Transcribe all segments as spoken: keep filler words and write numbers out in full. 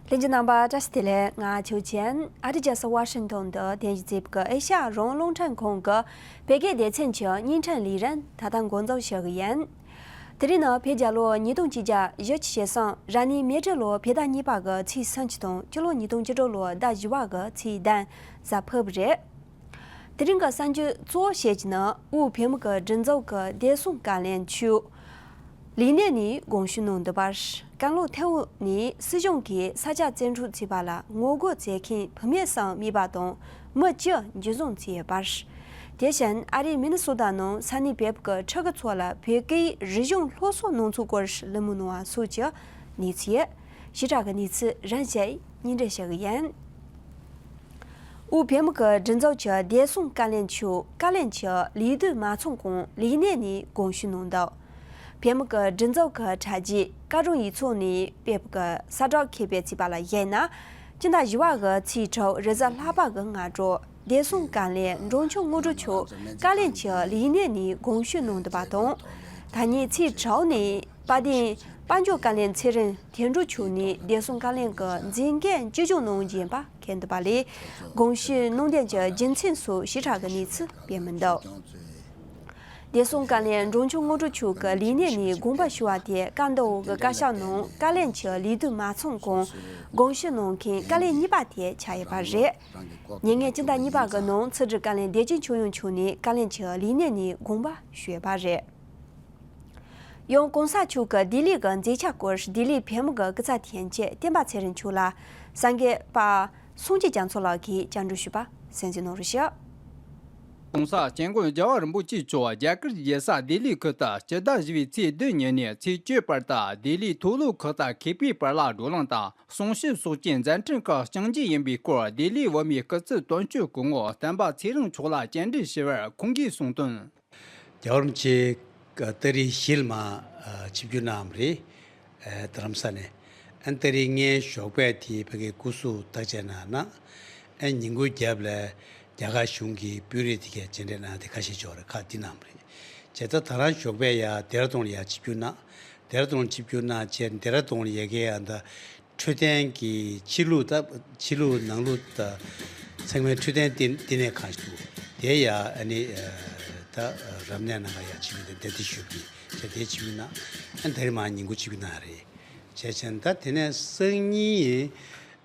ལྷན་རྒྱས་རྣམ་པ་བཀྲ་ཤིས་བདེ་ལེགས། ང་ཆོས་ཅན། ཨ་རིའི་རྒྱལ་ས་ཝ་ཤིང་ཏོན་དུ་རྟེན་གཞི་བྱས་པའི་ཨེ་ཤ་ཡ་རང་དབང་རླུང་འཕྲིན་ཁང་གི་བོད་སྐད་སྡེ་ཚན་གྱི་བརྙན་འཕྲིན་ལས་རིམ་ད་ལྟ་འགོ་འཛུགས་བྱེད་ཀྱི་ཡིན། དེ་རིང་ནི་བོད་རྒྱལ་ལོ་ཉིས་སྟོང་ཆིག་བརྒྱ་བཞི་བཅུ་ཞེ་གསུམ། རབ་གནས་མེ་སྤྲེལ་ལོ་བོད་ཟླ་གཉིས་པ་གི་ཚེས་སུམ་ཅུ་དང་། སྤྱི་ལོ་ཉིས་སྟོང་བཅུ་དྲུག་ལོ་ཟླ་བཞི་པ་གི་ཚེས་བདུན་གཟའ་ཕུར་བུ་རེད། དེ་རིང་གི་གསར་འགྱུར་གཙོ་བོ་ཞིག་ནི་དབུས་བོད་མི་གི་སྒྲིག་འཛུགས་ཀྱི་བདེ་སྲུང་བཀའ་བློན་མཆོག་ལས་གནས་ནས་དགོངས་ཞུ་གནང་འདུག་པ། ཀན་ལྷོ་ཐེ་ཝུན་ནས་སྲིད་གཞུང་གིས་ས་ཆ་བཙན་འཕྲོག་བྱས་པ་ལ་ངོ་རྒོལ་བྱེད་མཁན་བུད་མེད་སུ་སྨྲས་པ་དང་མི་བཅུ་འཇུ་བཟུང་བྱས་ཡོད་པ། དེ་བཞིན་ཨ་རིའི་མི་ནི་སོ་ཏ་ནང་ས་གནས་བོད་ཀྱི་ཕྲུ་གུ་ཚོ་ལ་བོད་སྐད་རིག་གཞུང་སློབ་གསོ་གནང་ཚུལ་སྐོར་གླེང་མོལ་གནང་བ་སོགས་ཀྱི་གནས་ཚུལ། ཞིབ་ཕྲ་གི་གནས་ཚུལ་རིམ་བཞིན་སྙན་སྒྲོན་ཞུ་གི་ཡིན། དབུས་བོད་མི་གི་སྒྲིག་འཛུགས་ཀྱི་བདེ་སྲུང་བཀའ་བློན་མཆོག་བཀའ་བློན་གྱི་ལས་དོན་མ་ཚོམས་གོང་ལས་གནས་ནས་དགོངས་ཞུ་གནང་འདུག་བོད་མི་གི་སྒྲིག་འཛུགས་ཀྱི་དྲ་རྒྱའི་ཀ་གྲུ་ཡིག་ཚང་ནས་སྤེལ་བའི་གསལ་བསྒྲགས་ཁེ་ཕན་བྱས་པ་ལ་གཞིགས་ན། སྤྱི་ཟླ་བཞི་པ་གི་ཚེས་དྲུག་རེས་གཟའ་ལྷག་པ་གི་སྔ་དྲོ། བདེ་སྲུང་བཀའ་བློན་འབྲོང་ཆུང་དངོས་གྲུབ་མཆོག་བཀའ་བློན་གྱི་ལས་གནས་ནས་དགོངས་ཞུ་གནང་འདུག་པ་དང་། ད་ཉིན་ཚེས་དྲུག་ནས་དཔལ་ལྡན་དཔལ་འབྱོར་བཀའ་བློན་ཚེ་རིང་དོན་གྲུབ་མཆོག་ནས་བདེ་སྲུང་བཀའ་བློན་གྱི་མཛད་འགན་བཅའ་སྒྲིག་གནང་རྒྱུ་ཡིན་པ་ཁེལ་འདུག་པ་ལས། དགོངས་ཞུ་གནང་དོན་གྱི་རྒྱུ་མཚན་སོགས་ཞིབ་ཕྲ་གི་གནས་ཚུལ་སྤེལ་མི་འདུག་བདེ་སྲུང་བཀའ་བློན་འབྲོང་ཆུང་དངོས་གྲུབ་མཆོག་གི་ལས་གནས་ནས་དགོངས་པ་ཞུ་བ་དེ་ཀན་ལྷོ་གི་བཀའ་ཤག་ནང་བཀའ་བློན་གྱི་ལས་དོན་མ་ཚོམས་གོང་དགོངས་ཞུ་གནང་མཁན་བཀའ་བློན་གཉིས་པ་དེ་ཆགས་ཡོད་པ་རེད། ཉེ་སྔོན་སྤྱི་ཟླ་གཉིས་པ་གི་ནང་ཕྱི་དྲིལ་བཀའ་བློན་བདེ་ཆེན་ཆོས་དབྱངས་མཆོག་ནས་བཀའ་བློན་གྱི་ལས་གནས་ནས་དགོངས་པ་ཞུས་ཡོད་པ་རེད། ཡང་གོང་ས་མཆོག་གི་ལྡི་ལི་གི་མཛད་འཆར་སྐོར་ལྡི་ལིའི་བོད་མི་གི་སྐུ་ཚབ་དོན་གཅོད་བསྟན་པ་ཚེ་རིང་མཆོག་ལ་གསར་འགོད་པ་སངས་རྒྱས་རྒྱ་མཚོ་ལགས་ཀྱིས་བཅར་འདྲི་ཞུས་པ་གསན་གཟིགས་གནང་རོགས་ཞུ། གོང་ས་སྐྱབས་མགོན་རྒྱལ་བ་རིན་པོ་ཆེ་མཆོག་རྒྱ་གར་གྱི་རྒྱལ་ས་ལྡི་ལི་ཁུལ་དུ་སྤྱི་ཟླ་བཞི་པའི་ཚེས་བདུན་ཉིན་ནས་ཚེས་བཅུ་བར་དུ་ལྡི་ལི་མཐོ་སློབ་ཁག་དང་མཁས་པའི་པཱ་ལགས་བགྲོ་གླེང་དང་གསུང་བཤད་སོགས་ཀྱི་མཛད་འཕྲིན་ཁག་སྐྱོང་རྒྱུ་ཡིན་པའི་སྐོར་ལྡི་ལིའི་བོད་མིའི་སྐུ་ཚབ་དོན་གཅོད་སྐུ་ངོ་བསྟན་པ་ཚེ་རིང་མཆོག་ལ་བཅར་འདྲི་ཞུས་པར་ཁོང་གིས་གསུངས་དོན། རྒྱལ་བ་རིན་པོ་ཆེ་ཏ་རིག་བཞི་ལ་མར་ཆིབས་བསྒྱུར་གནང་བ་རེད། རྡ་རམ་ས་ནས། ཨན་ཏ་རིག་ལྔའི་ཞོགས་པ་དེ་ཕ་གིའི་སྐུ་གཟུགས་བརྟག་དཔྱད་གནང་ན། ཨན་ཉིན་གུང་རྒྱབ་ལ་རྒྱ་གར་གཞུང་གི་དཔོན་རིགས་དེ་གས་མཇལ་འཕྲད་གནང་དེ་ཁ་ཤས་ཅིག་ཡོད་རེད། ཁག་འདི་གནང་བ་རེད། བྱས་ཙང་ད་རང་ཞོགས་པ་ཡར་ལྡེ་ར་ལྡུན་ལ་ཡར་ཆིབས་བསྒྱུར་གནང་། ལྡེ་ར་ལྡུན་ལ་ཆིབས་བསྒྱུར་གནང་བྱས་ལྡེ་ར་ལྡུན་ལ་ཡ་གའི་ཨ་ད། འཕྲོད་བསྟེན་གྱི་ཕྱི་ལུགས་ད་ཕྱི་ལུགས་ནང་ལུགས་ད་ཚང་མའི་འཕྲོད་བསྟེན་ལྟེ་ལྟེ་གནས་ཁང་ཞིག་འདུག་དེ་ཡ་ཨ་ནི་ད་རབ་གནས་ནང་ལ་ཡ་ཆིབས་བསྒྱུར་དེ་འདི་ཞུ་གི་བྱས་དེ་ཆིབས་བསྒྱུར་གནང་། ཨ་ནི་ད་རེས་མར་ཉིན་གུང་ཆིབས་བསྒྱུར་གནང་རེད། བྱས་ཙང་ད་དེ་ནས་སང་ཉིན་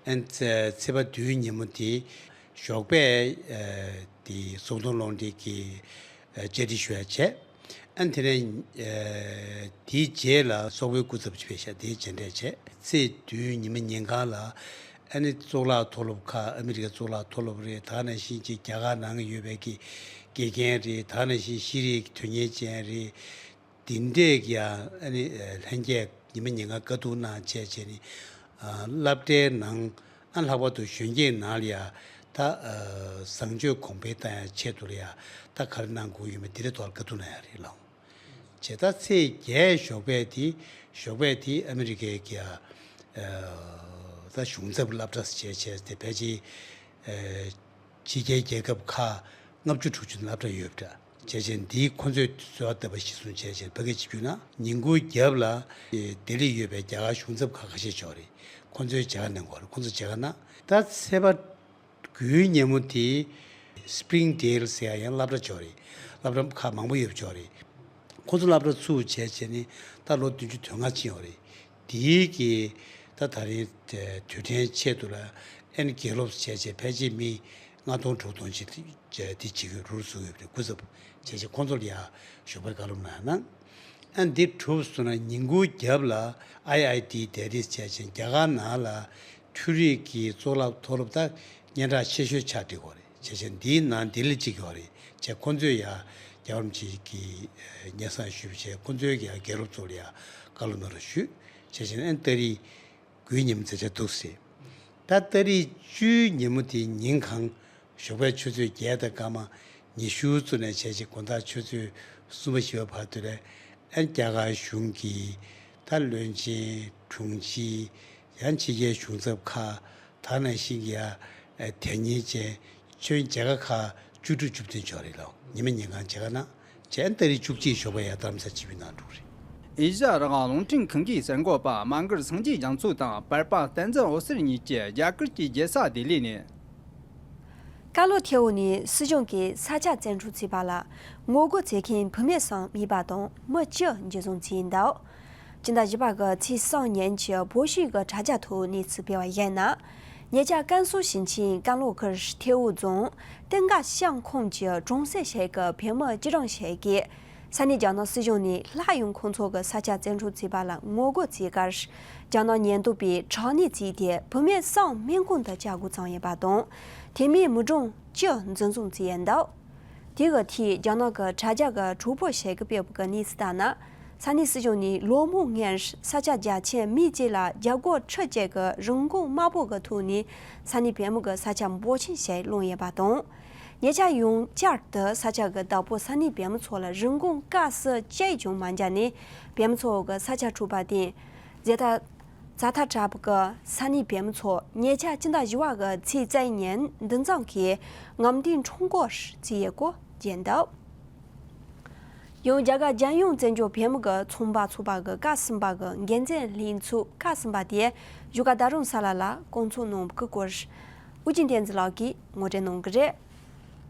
ཨ་ནི་ཚེས་པ་བདུན་ཉིན་མོ་དེ་ཞོགས་པའི་དེ་ཚོགས་འདུ་སློབ་གྲྭའི་གི་བཅར་འདྲི་ཞུ་ཡ་བྱས། ཨ་ནི་དེ་ནས་དེའི་རྗེས་ལ་སོག་པོའི་སྐུ་ཚབ་ཅིག་ཕེབས་ཤག་དེའི་མཇལ་འཕྲད་བྱས། ཚེས་བདུན་ཉི་མ་ཉིན་གང་ལ་ཨ་ནི་གཙུག་ལག་མཐོ་སློབ་ཁག་ཨ་མི་རི་ཀའི་གཙུག་ལག་མཐོ་སློབ་རེད། ད་ག་ནང་བཞིན་གྱི་རྒྱ་གར་ནང་ཡོད་པའི་གི་དགེ་རྒན་རེད། ད་ག་ནང་བཞིན་ཤེས་རིག་གི་དོན་གཉེར་ཅན་རེད། དེ་འདྲས་ཀྱི་ཡང་ཨ་ནི་ལྷན་རྒྱས་ཉི་མ་ཉིན་གང་བཀའ་བསྡུར་གནང་བྱས་བྱས་ནས་སློབ་གྲྭའི་ནང་ཨ་ལྷག་པར་དུ་གཞོན་སྐྱེས་ནང་ལ་ཡང་ད་བཟང་སྤྱོད་གོང་འཕེལ་བཏང་ཡ་ཆེད་དུ་ལ་ཡང་ད་ག་རེ་གནང་དགོས་ཡོད་མེད་དེ་རེ་ཐོག་ལ་བཀའ་བསྡུར་གནང་ཡ་རེད་ལགས། བྱས་ད་ཚེས་བརྒྱད་ཞོགས་པའི་དེ་ཞོགས་པའི་དེ་ཨ་མི་རི་ཀའི་གི་ད་གཞུང་ཚབ་སློབ་གྲྭ་བྱས་བྱས་ཏེ་ཕལ་ཆེར་ཕྱི་རྒྱལ་རྒྱལ་ཁབ་ཁག་ལྔ་བཅུ་དྲུག་ཅུ་སློབ་གྲྭ་ཡོད་པ་འདྲ། བྱས་བྱས་འདིའི་ཁོ་ཚོས་གསོལ་བ་བཏབ་པ་གཞིར་བཟུང་བྱས་བྱས་ཕ་གིར་ཆིབས་བསྒྱུར་གནང་། ཉིན་གུང་རྒྱབ་ལ་ལྡི་ལི་ཡོད་པའི་རྒྱ་གར་གཞུང་ཚབ་ཁག་ཁ་ཤས་ཅིག་ཡོད་རེད། ཁོ་ཚོའི་མཇལ་ཁ་གནང་དགོས་རེད། ཁོ་ཚོ་མཇལ་ཁ་གནང་། ད་ཚེས་པ་དགུའི་ཉིན་མོ་དེ་Springdale་ཟེར་ཡ་ཡང་སློབ་གྲྭ་ཅིག་ཡོད་རེད། སློབ་གྲྭ་ཁག་མང་པོ་ཡོད་པ་ཅིག་ཡོད་རེད། ཁོ་ཚོ་སློབ་གྲྭ་ཚུགས་བྱས་བྱས་ནས་ད་ལོ་བདུན་ཅུ་དོན་ལྔ་ཕྱིན་ཡོད་རེད། དེའི་གི་ད་ད་རིང་དེ་དུས་དྲན་ཆེད་དུ་ལ་ཨན་དགེ་སློབ་བྱས་བྱས་ཕལ་ཆེར་མི་ལྔ་སྟོང་དྲུག་སྟོང་ཅིག་དེ་དེ་བྱེད་ཀྱི་རུ་བཟོ་ཡོད་པ་རེད། སྐུ་ཚབ་བྱས་བྱས་ཁོང་ཚོ་ལ་ཡ་ཞོགས་པའི་བཀའ་སློབ་གནང་ན། ཨན་འདི་གྲུབ་སོང་ན་ཉིན་གུང་རྒྱབ་ལ་ཨའི་ཨའི་ཊི་ལྡི་ལི་བྱས་བྱས་རྒྱ་གར་ནང་ལ་འཕྲུལ་རིག་གི་གཙུག་ལག་མཐོ་སློབ་ད་སྙན་གྲགས་ཆེ་ཤོས་ཆགས་བསྡད་ཡོད་རེད། བྱས་བྱས་འདིའི་ནང་ལྡི་ལི་གཅིག་ཡོད་རེད། བྱས་ཁོང་ཚོས་ཡ་རྒྱལ་བ་རིན་པོ་ཆེ་གི་སྙན་སེང་ཞུས་བྱས་ཁོང་ཚོའི་ཡ་དགེ་སློབ་ཚོ་ལ་ཡ་བཀའ་སློབ་གནང་རོགས་ཞུས། བྱས་བྱས་ཨན་ཏ་རིག་དགུའི་ཉིན་མོ་མཛད་འཆར་འདུག་ཟེར། ད་ཏ་རིག་བཅུའི་ཉིན་མོ་དེ་ཉིན་གང་ཞོགས་པའི་ཆུ་ཚོད་བརྒྱད་དང་སྐར་མ་ཉི་ཤུ་ཙམ་ནས་བྱས་རྗེས་དགོང་དག་ཆུ་ཚོད་གསུམ་པ་བཞི་པ་བར་དུ་ལ་ཨན་རྒྱ་གར་གཞུང་གི་ད་བློན་ཆེན་དྲུང་ཆེ་ཡང་ཕྱི་རྒྱལ་གཞུང་ཚབ་ཁག་ད་ནང་བཞིན་གྱི་ཡ་དེ་ཉིན་ཅན་ཆོས་མཇལ་ཁ་ཁག་བཅུ་དྲུག་བཅུ་བདུན་ཅིག་ཡོད་རེད་ལགས། ཉི་མ་ཉིན་གང་མཇལ་ཁ་གནང་། བྱས་ཏ་རིག་བཅུ་གཅིག་ཞོགས་པ་ཡ་རྡ་རམ་ས་ཆིབས་བསྒྱུར་གནང་འགྲོ་གི་རེད། ཨེ་ཤ་ཡ་རང་དབང་རླུང་འཕྲིན་ཁང་གི་གསར་འགོད་པ་རྨ་མགར་སངས་རྒྱས་རྒྱ་མཚོ་དང་པར་པ་བསྟན་འཛིན་འོད་ཟེར་གཉིས་ཀྱིས་རྒྱ་གར་གྱི་རྒྱལ་ས་ལྡི་ལི་ནས། ཀ་ལོ་ཐེ་བོ་ནས་སྲིད་གཞུང་གིས་ས་ཆ་བཙན་འཕྲོག་བྱས་པ་ལ་ངོ་རྒོལ་བྱེད་མཁན་བུད་མེད་སམ་མིད་པ་དང་མི་བཅུ་འཇུ་བཟུང་བྱས་ཡིན་འདུག་སྤྱི་ཟླ་བཞི་པ་གི་ཚེས་གསུམ་ཉིན་གྱི་བོད་གཞུང་གི་དྲ་རྒྱ་ཐོག་གནས་ཚུལ་སྤེལ་བ་ཡིན་ན། ཉེ་ཆར་ཀན་སུའུ་ཞིང་ཆེན་ཀན་ལྷོ་ཁུལ་ཐེ་བོ་རྫོང་ཏིང་ཀ་ཤང་ཁོངས་ཀྱི་གྲོང་གསེབ་ཞིག་གི་བུད་མེད་བཅུ་གྲངས་ཤིག་གིས། ས་གནས་རྒྱ་ནག་སྲིད་གཞུང་ནས་སླར་ཡང་ཁོང་ཚོ་གི་ས་ཆ་བཙན་འཕྲོག་བྱས་པ་ལ་ངོ་རྒོལ་བྱས་ཁར། རྒྱ་ནག་ཉེན་རྟོག་པས་དྲག་གནོན་བྱས་ཏེ་བུད་མེད་སམ་སྨན་ཁང་དུ་བཅར་དགོས་བྱུང་ཡོད་པ་དང་། དེ་མིན་མི་གྲངས་བཅུ་འཛིན་བཟུང་བྱས་ཡོད་འདུག་དེ་གི་ཐད་རྒྱ་ནག་གི་དྲ་རྒྱ་གི་གྲོགས་པོ་ཞིག་གིས་སྤེལ་བའི་གནས་ཚུལ་ལྟར་ན། ས་གནས་སྲིད་གཞུང་ནས་ལོ་མང་སྔོན་ས་ཆ་རྒྱ་ཆེན་མི་གཅིག་ལ་རྒྱ་སྒོར་ཁྲི་གཅིག་གི་རིན་གོང་དམའ་པོ་གི་ཐོག་ནས་ས་གནས་བོད་མི་གི་ས་ཆ་འབོར་ཆེན་ཞིག་བླངས་ཡོད་པ་དང་། ཉེ་ཆར་ཡང་བསྐྱར་དུ་ས་ཆ་གི་བདག་པོ་ས་གནས་བོད་མི་ཚོ་ལ་རིན་གོང་སྐབས་སུ་གཅིག་ཀྱང་མ་འཇལ་ནས་བོད་མི་ཚོ་གི་ས་ཆ་འཕྲོག་པ་དེ། རྫ་ཐ་རྫ་ཐ་དྲག་པོ་གི་ས་གནས་བོད་མི་ཚོ་ཉེ་ཆར་སྤྱི་ཟླ་བཞི་པ་གི་ཚེས་བཅུ་ཉིན་འདུ་འཛོམས་ཀྱིས་རྔམ་སྟོན་ཁྲོམ་སྐོར་བྱས་ཡོད་སྐོར་བརྗོད་འདུག་ཡང་རྒྱ་གར་རྒྱལ་ཡོངས་བཙན་བྱོལ་བོད་མི་གི་ཚོང་པ་ཚོགས་པ་གི་སྐབས་གསུམ་པ་གི་འགན་འཛིན་ལྷན་ཚོགས་སྐབས་གསུམ་པ་དེ་བཞུགས་སྒར་རྡ་རམ་ས་ལ་ལ་བསྐོང་ཚོགས་གནང་བའི་སྐོར་ཨུ་རྒྱན་བསྟན་འཛིན་ལགས་ཀྱིས་ངོ་སྤྲོད་གནང་གི་རེད།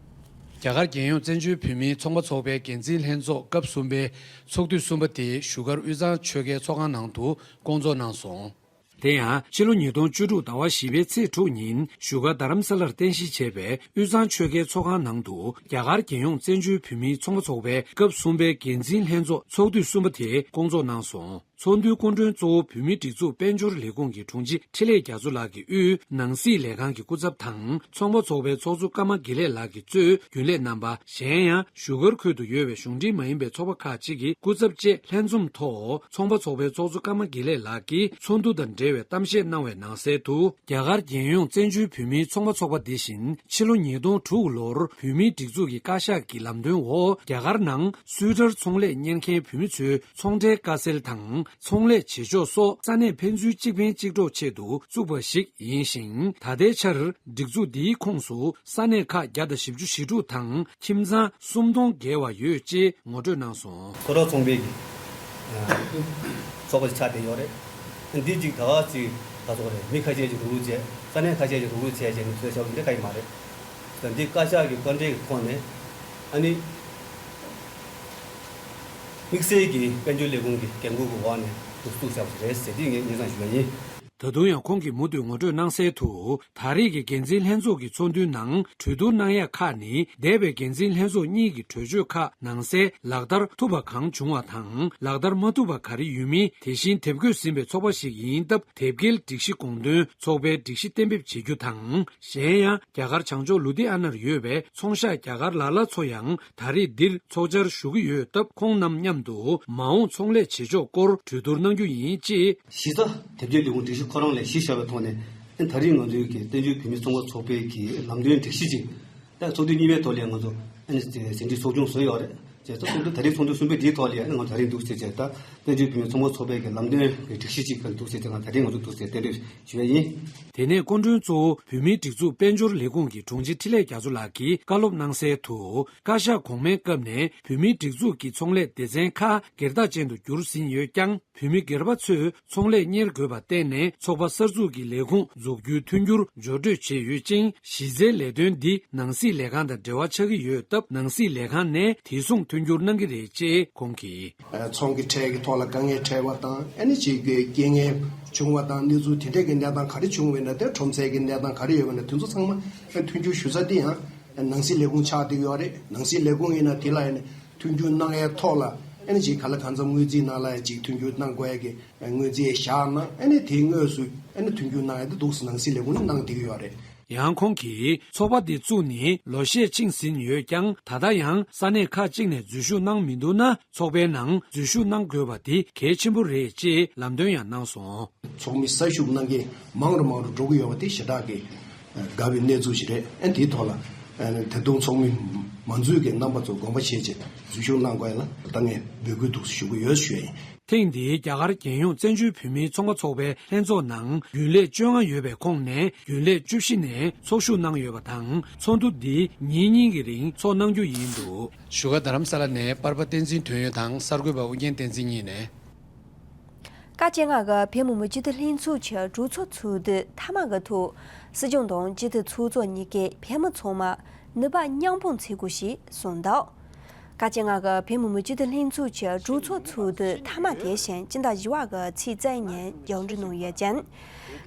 རྒྱ་གར་རྒྱལ་ཡོངས་བཙན་བྱོལ་བོད་མིའི་ཚོང་པ་ཚོགས་པའི་འགན་འཛིན་ལྷན་ཚོགས་སྐབས་གསུམ་པའི་ཚོགས་དུས་གསུམ་པ་དེ་བཞུགས་སྒར་དབུས་གཙང་ཆོལ་ཁའི་ཚོགས་ཁང་ནང་དུ་བསྐོང་ཚོགས་གནང་སོང་། དེ་ཡང་ཕྱི་ལོ་ཉིས་སྟོང་བཅུ་དྲུག་ཟླ་བ་བཞི་པའི་ཚེས་དྲུག་ཉིན་བཞུགས་སྒར་རྡ་རམ་ས་ལར་རྟེན་གཞི་བྱས་པའི་དབུས་གཙང་ཆོལ་ཁའི་ཚོགས་ཁང་ནང་དུ་རྒྱ་གར་རྒྱལ་ཡོངས་བཙན་བྱོལ་བོད་མིའི་ཚོང་པ་ཚོགས་པའི་སྐབས་གསུམ་པའི་འགན་འཛིན་ལྷན་ཚོགས་ཚོགས་དུས་གསུམ་པ་དེ་བསྐོང་ཚོགས་གནང་སོང་། ཚོགས་འདུའི་སྐུ་མགྲོན་གཙོ་བོ་བོད་མིའི་སྒྲིག་འཛུགས་དཔལ་འབྱོར་ལས་ཁུངས་ཀྱི་དྲུང་ཆེ་འཕྲིན་ལས་རྒྱ་མཚོ་ལགས་ཀྱིས་དབུས་ནང་སྲིད་ལས་ཁང་གི་སྐུ་ཚབ་དང་ཚོང་པ་ཚོགས་པའི་ཚོགས་གཙོ་ཀརྨ་དགེ་ལེགས་ལགས་ཀྱིས་གཙོས་རྒྱུན་ལས་རྣམ་པ། གཞན་ཡང་བཞུགས་སྒར་ཁུལ་དུ་ཡོད་པའི་གཞུང་འབྲེལ་མ་ཡིན་པའི་ཚོགས་པ་ཁག་ཅིག་གི་སྐུ་ཚབ་བཅས་ལྷན་འཛོམས་ཐོག་ཚོང་པ་ཚོགས་པའི་ཚོགས་གཙོ་ཀརྨ་དགེ་ལེགས་ལགས་ཀྱིས་ཚོགས་འདུ་དང་འབྲེལ་བའི་གཏམ་བཤད་གནང་བའི་ནང་གསལ་དུ། རྒྱ་གར་རྒྱལ་ཡོངས་བཙན་བྱོལ་བོད་མིའི་ཚོང་པ་ཚོགས་པ་འདི་བཞིན་ཕྱི་ལོ་ཉིས་སྟོང་དྲུག་ལོར་བོད་མིའི་སྒྲིག་འཛུགས་ཀྱི་བཀའ་ཤག་གི་ལམ་སྟོན་འོག་རྒྱ་གར་ནང་སུའི་ཊར་ཚོང་ལས་གཉེར་མཁན་བོད་མི་ཚོའི་ཚོང་འབྲེལ་དཀའ་སེལ་དང་ཚོང་ལས་བྱེད་ཕྱོགས་སོགས་ས་གནས་ཕན་ཚུན་གཅིག་ཕན་གཅིག་གྲོགས་ཆེད་དུ་བཙུགས་པ་ཞིག་ཡིན་ཞིང་། ད་ལྟའི་ཆར་སྒྲིག་འཛུགས་འདིའི་ཁོངས་སུ་ས་གནས་ཁག་བརྒྱ་དང་བཞི་བཅུ་ཞེ་དྲུག་དང་ཁྱིམ་ཚང་སུམ་སྟོང་བརྒལ་བ་ཡོད་ཅེས་ངོ་སྤྲོད་གནང་སོང་། སུའི་ཊར་ཚོང་པའི་གི་ཚོགས་པ་ཆགས་བསྡད་ཡོད་རེད། འདི་གཅིག་ད་ག་ཅིག་ག་ཚོད་རེད། མི་ཁ་ཤས་ཀྱིས་རུག་རུག་བྱས། ས་གནས་ཁ་ཤས་ཀྱིས་རུག་རུག་བྱས་བྱས་ནས་བཟོས་བཞག་པ་འདི་ག་ཡིན་མ་རེད། ད་འདི་བཀའ་ཤག་གི་བཀའ་འཁྲོལ་གྱི་ཐོག་ནས་ཨ་ནི་དམིགས་བསལ་གྱི་དཔལ་འབྱོར་ལས་ཁུངས་ཀྱི་འགན་འཁུར་གྱི་འོག་ནས་འདུག་བཙུགས་བཞག་པ་ཞིག་རེད་ཟེར་འདི་ངས་སྙན་སེང་ཞུ་བ་ཡིན། ད་དུང་ཡང་ཁོང་གིས་མུ་མཐུད་ངོ་སྤྲོད་གནང་གསལ་དུ། ད་རེས་ཀྱི་འགན་འཛིན་ལྷན་ཚོགས་ཀྱི་ཚོགས་འདུའི་ནང་གྲོས་བསྡུར་གནང་ཡ་ཁག་ནི་འདས་པའི་འགན་འཛིན་ལྷན་ཚོགས་གཉིས་ཀྱི་གྲོས་ཆོད་ཁག་ནང་གསལ་ལག་བསྟར་ཐུབ་པ་གང་བྱུང་བ་དང་ལག་བསྟར་མ་ཐུབ་པ་ག་རེ་ཡོད་མིན་དེ་བཞིན་དེབ་འགོད་ཟིན་པའི་ཚོགས་པ་ཞིག་ཡིན་སྟབས་དེབ་སྐྱེལ་སྒྲིག་གཞི་དགོངས་དོན་ཚོགས་པའི་སྒྲིག་གཞི་གཏན་འབེབས་བྱེད་རྒྱུ་དང་། གཞན་ཡང་རྒྱ་གར་བྱང་ཕྱོགས་ལུ་དྷི་ཨ་ནར་ཡོད་པའི་ཚོང་ཤག་རྒྱ་གར་ལ་ལ་ཚོ་ཡང་ད་རེས་འདིར་ཚོགས་བཅར་ཞུ་གི་ཡོད་སྟབས་ཁོང་རྣམས་མཉམ་དུ་མ་འོངས་ཚོང་ལས་བྱེད་ཕྱོགས་སྐོར་གྲོས་བསྡུར་གནང་རྒྱུ་ཡིན་ཅེས། གཞི་རྩ་དེབ་སྐྱེལ་ལས་ཁུངས་སྒྲིག་གཞི་ཁོ་རང་ལ་གཞི་བཞག་པའི་ཐོག་ནས་ཨ་ད་རེས་ང་ཚོའི་གི་བཙན་བྱོལ་བོད་མིའི་ཚོང་པ་ཚོགས་པའི་གི་ལམ་སྟོན་སྒྲིག་གཞི་ཅིག་ད་ཚོགས་དུས་གཉིས་པའི་ཐོག་ལ་ང་ཚོ་ཨ་ནི་ཟིན་བྲིས་ཚོགས་ཆུང་བཟོས་ཡོད་རེད། བྱས་ཙང་ཚོགས་དུས་ད་རེས་ཚོགས་དུས་གསུམ་པའི་འདིའི་ཐོག་ལ་ཨ་ནི་ང་ཚོ་ད་རེས་འདུག་ཟེར་བྱས་ད་བཙན་བྱོལ་བོད་མིའི་ཚོང་པ་ཚོགས་པའི་གི་ལམ་སྟོན་གི་སྒྲིག་གཞི་ཅིག་ག་འདུག་ཟེར་བྱས་ང་ད་རེས་ང་ཚོ་འདུག་ཟེར་གཏན་འབེབས་ཞུ་བ་ཡིན། དེ་ནས་སྐུ་མགྲོན་གཙོ་བོ་བོད་མིའི་སྒྲིག་འཛུགས་དཔལ་འབྱོར་ལས་ཁུངས་ཀྱི་དྲུང་ཆེ་འཕྲིན་ལས་རྒྱ་མཚོ་ལགས་ཀྱིས་བཀའ་སློབ་གནང་གསལ་དུ། བཀའ་ཤག་གོང་མའི་སྐབས་ནས་བོད་མིའི་སྒྲིག་འཛུགས་ཀྱི་ཚོང་ལས་སྡེ་ཚན་ཁག་སྒེར་བདག་ཅན་དུ་བསྒྱུར་ཟིན་ཡོད་ཀྱང་། བོད་མི་སྒེར་པ་ཚོས་ཚོང་ལས་གཉེར་དགོས་པར་བརྟེན་ནས་ཚོགས་པ་གསར་འཛུགས་ཀྱི་ལས་ཁུངས་འཛུགས་རྒྱུའི་མཐུན་འགྱུར་སྦྱོར་སྤྲོད་བྱས་ཡོད་ཅིང་། གཞི་རྩའི་ལས་དོན་འདི་ནང་སྲིད་ལས་ཁང་དང་འབྲེལ་བ་ཆགས་ཀྱི་ཡོད་སྟབས། ནང་སྲིད་ལས་ཁང་ནས་དེ་མཚུངས་མཐུན་འགྱུར་གནང་གི་རེད་ཅེས་ཁོང་གིས། ཚོང་གི་ཁྲལ་གྱི་ཐོག་ལ་དཀའ་ངལ་འཕྲད་པ་དང་། ཨ་ནི་ཅིག་གི་རྐྱེན་ངན་བྱུང་བ་དང་། གནས་ཚུལ་དེ་འདྲས་ཀྱི་གནས་སྟངས་ག་རེ་བྱུང་བ་ཡིན་ན། དེ་ཁྲོམ་སའི་གི་གནས་སྟངས་ག་རེ་ཡོད་པ་ན། དེ་ཚོ་ཚང་མ་མཐུན་འགྱུར་ཞུ་ས་དེ་ཡང་ནང་སྲིད་ལས་ཁུངས་ཆགས་བསྡད་ཀྱི་ཡོད་རེད། ནང་སྲིད་ལས་ཁུངས་ཡིན་ན་དེ་ལ་ཡིན་ན། མཐུན་འགྱུར་གནང་ཡའི་ཐོག་ལ་ཨ་ནི་ཅིག་ག་ལ་གང་འཚམ་དངུལ་རྩིས་ནང་ལ་ཡང་ཅིག་མཐུན་འགྱུར་གནང་དགོས་ཡ་གི་དངུལ་རྩིས་བཞག་ན། ཨ་ནི་དེའི་དངོས་སུ་ཨ་ནི་མཐུན་འགྱུར་གནང་ཡ་དེ་འདུག་སེ་ནང་སྲིད་ལས་ཁུངས་ནས་གནང་བསྡད་ཀྱི་ཡོད་རེད། ཡང་ཁོང་གིས་ཚོགས་པ་འདི་བཙུགས་ནས་ལོ་ཤས་ཕྱིན་ཟིན་ཡོད་ཀྱང་། ད་ལྟ་ཡང་ས་གནས་ཁག་ཅིག་ནས་འཛུལ་ཞུགས་གནང་མི་འདུག་ན། ཚོགས་པའི་ནང་འཛུལ་ཞུགས་གནང་དགོས་པ་དེ་གལ་ཆེན་པོ་རེད་ཅེས་ལམ་སྟོན་ཡང་གནང་སོང་། ཚོགས་མི་གསར་ཞུགས་གནང་མཁན་མང་རུ་མང་རུ་འགྲོ་གི་ཡོད་པ་དེ་ཞེ་དྲག་གི་དགའ་བའི་གནས་ཚུལ་ཞིག་རེད། ཨ་དེའི་ཐོག་ལ་ཨ་ད་དུང་ཚོགས་མི་མང་ཚོགས་ཀྱི་རྣམ་པ་ཚོ་དགོངས་པ་བཞེས་བྱས་འཛུལ་ཞུགས་གནང་དགོས་ལ་ད་ངས་འབོད་སྐུལ་འདུག་ཞུ་གི་ཡོད་ཞུ་ཡ་ཡིན། ཐེངས་འདིའི་རྒྱ་གར་རྒྱལ་ཡོངས་བཙན་བྱོལ་བོད་མིའི་ཚོང་པ་ཚོགས་པའི་ལྷན་ཚོགས་ནང་རྒྱུན་ལས་བཅོ་ལྔ་ཡོད་པའི་ཁོངས་ནས་རྒྱུན་ལས་བཅུ་བཞི་ནས་ཚོགས་ཞུགས་གནང་ཡོད་པ་དང་། ཚོགས་འདུ་འདི་ཉིན་གཉིས་ཀྱི་རིང་ཚོགས་གནང་རྒྱུ་ཡིན་འདུག་བཞུགས་སྒར་རྡ་རམ་ས་ལ་ནས་པར་པ་བསྟན་འཛིན་དོན་ཡོད་དང་གསར་འགོད་པ་ཨུ་རྒྱན་བསྟན་འཛིན་གཉིས་ནས། བཀའ་སྤྱི་ནོར་གྱིས་བོད་མི་མང་སྤྱི་འཐུས་ལྷན་ཚོགས་ཀྱི་གྲོས་ཚོགས་ཚོགས་དུས་མཐའ་མ་གི་ཐོག་སྲིད་སྐྱོང་དང་སྤྱི་འཐུས་ཚོགས་གཙོ་གཉིས་ཀས་བོད་མི་ཚང་མ་ནུས་པ་མཉམ་སྤུངས་བྱེད་དགོས་ཞེས་གསུངས་འདུག་བཀའ་སྤྱི་ནོར་གྱིས་བོད་མི་མང་སྤྱི་འཐུས་ལྷན་ཚོགས་ཀྱི་གྲོས་ཚོགས་ཚོགས་དུས་མཐའ་མ་དེ་བཞིན་སྤྱི་ཟླ་བཞི་པ་གི་ཚེས་བཅུ་ཉིན་མཇུག་སྒྲིལ་གནང་ཡོད་ཅིང་།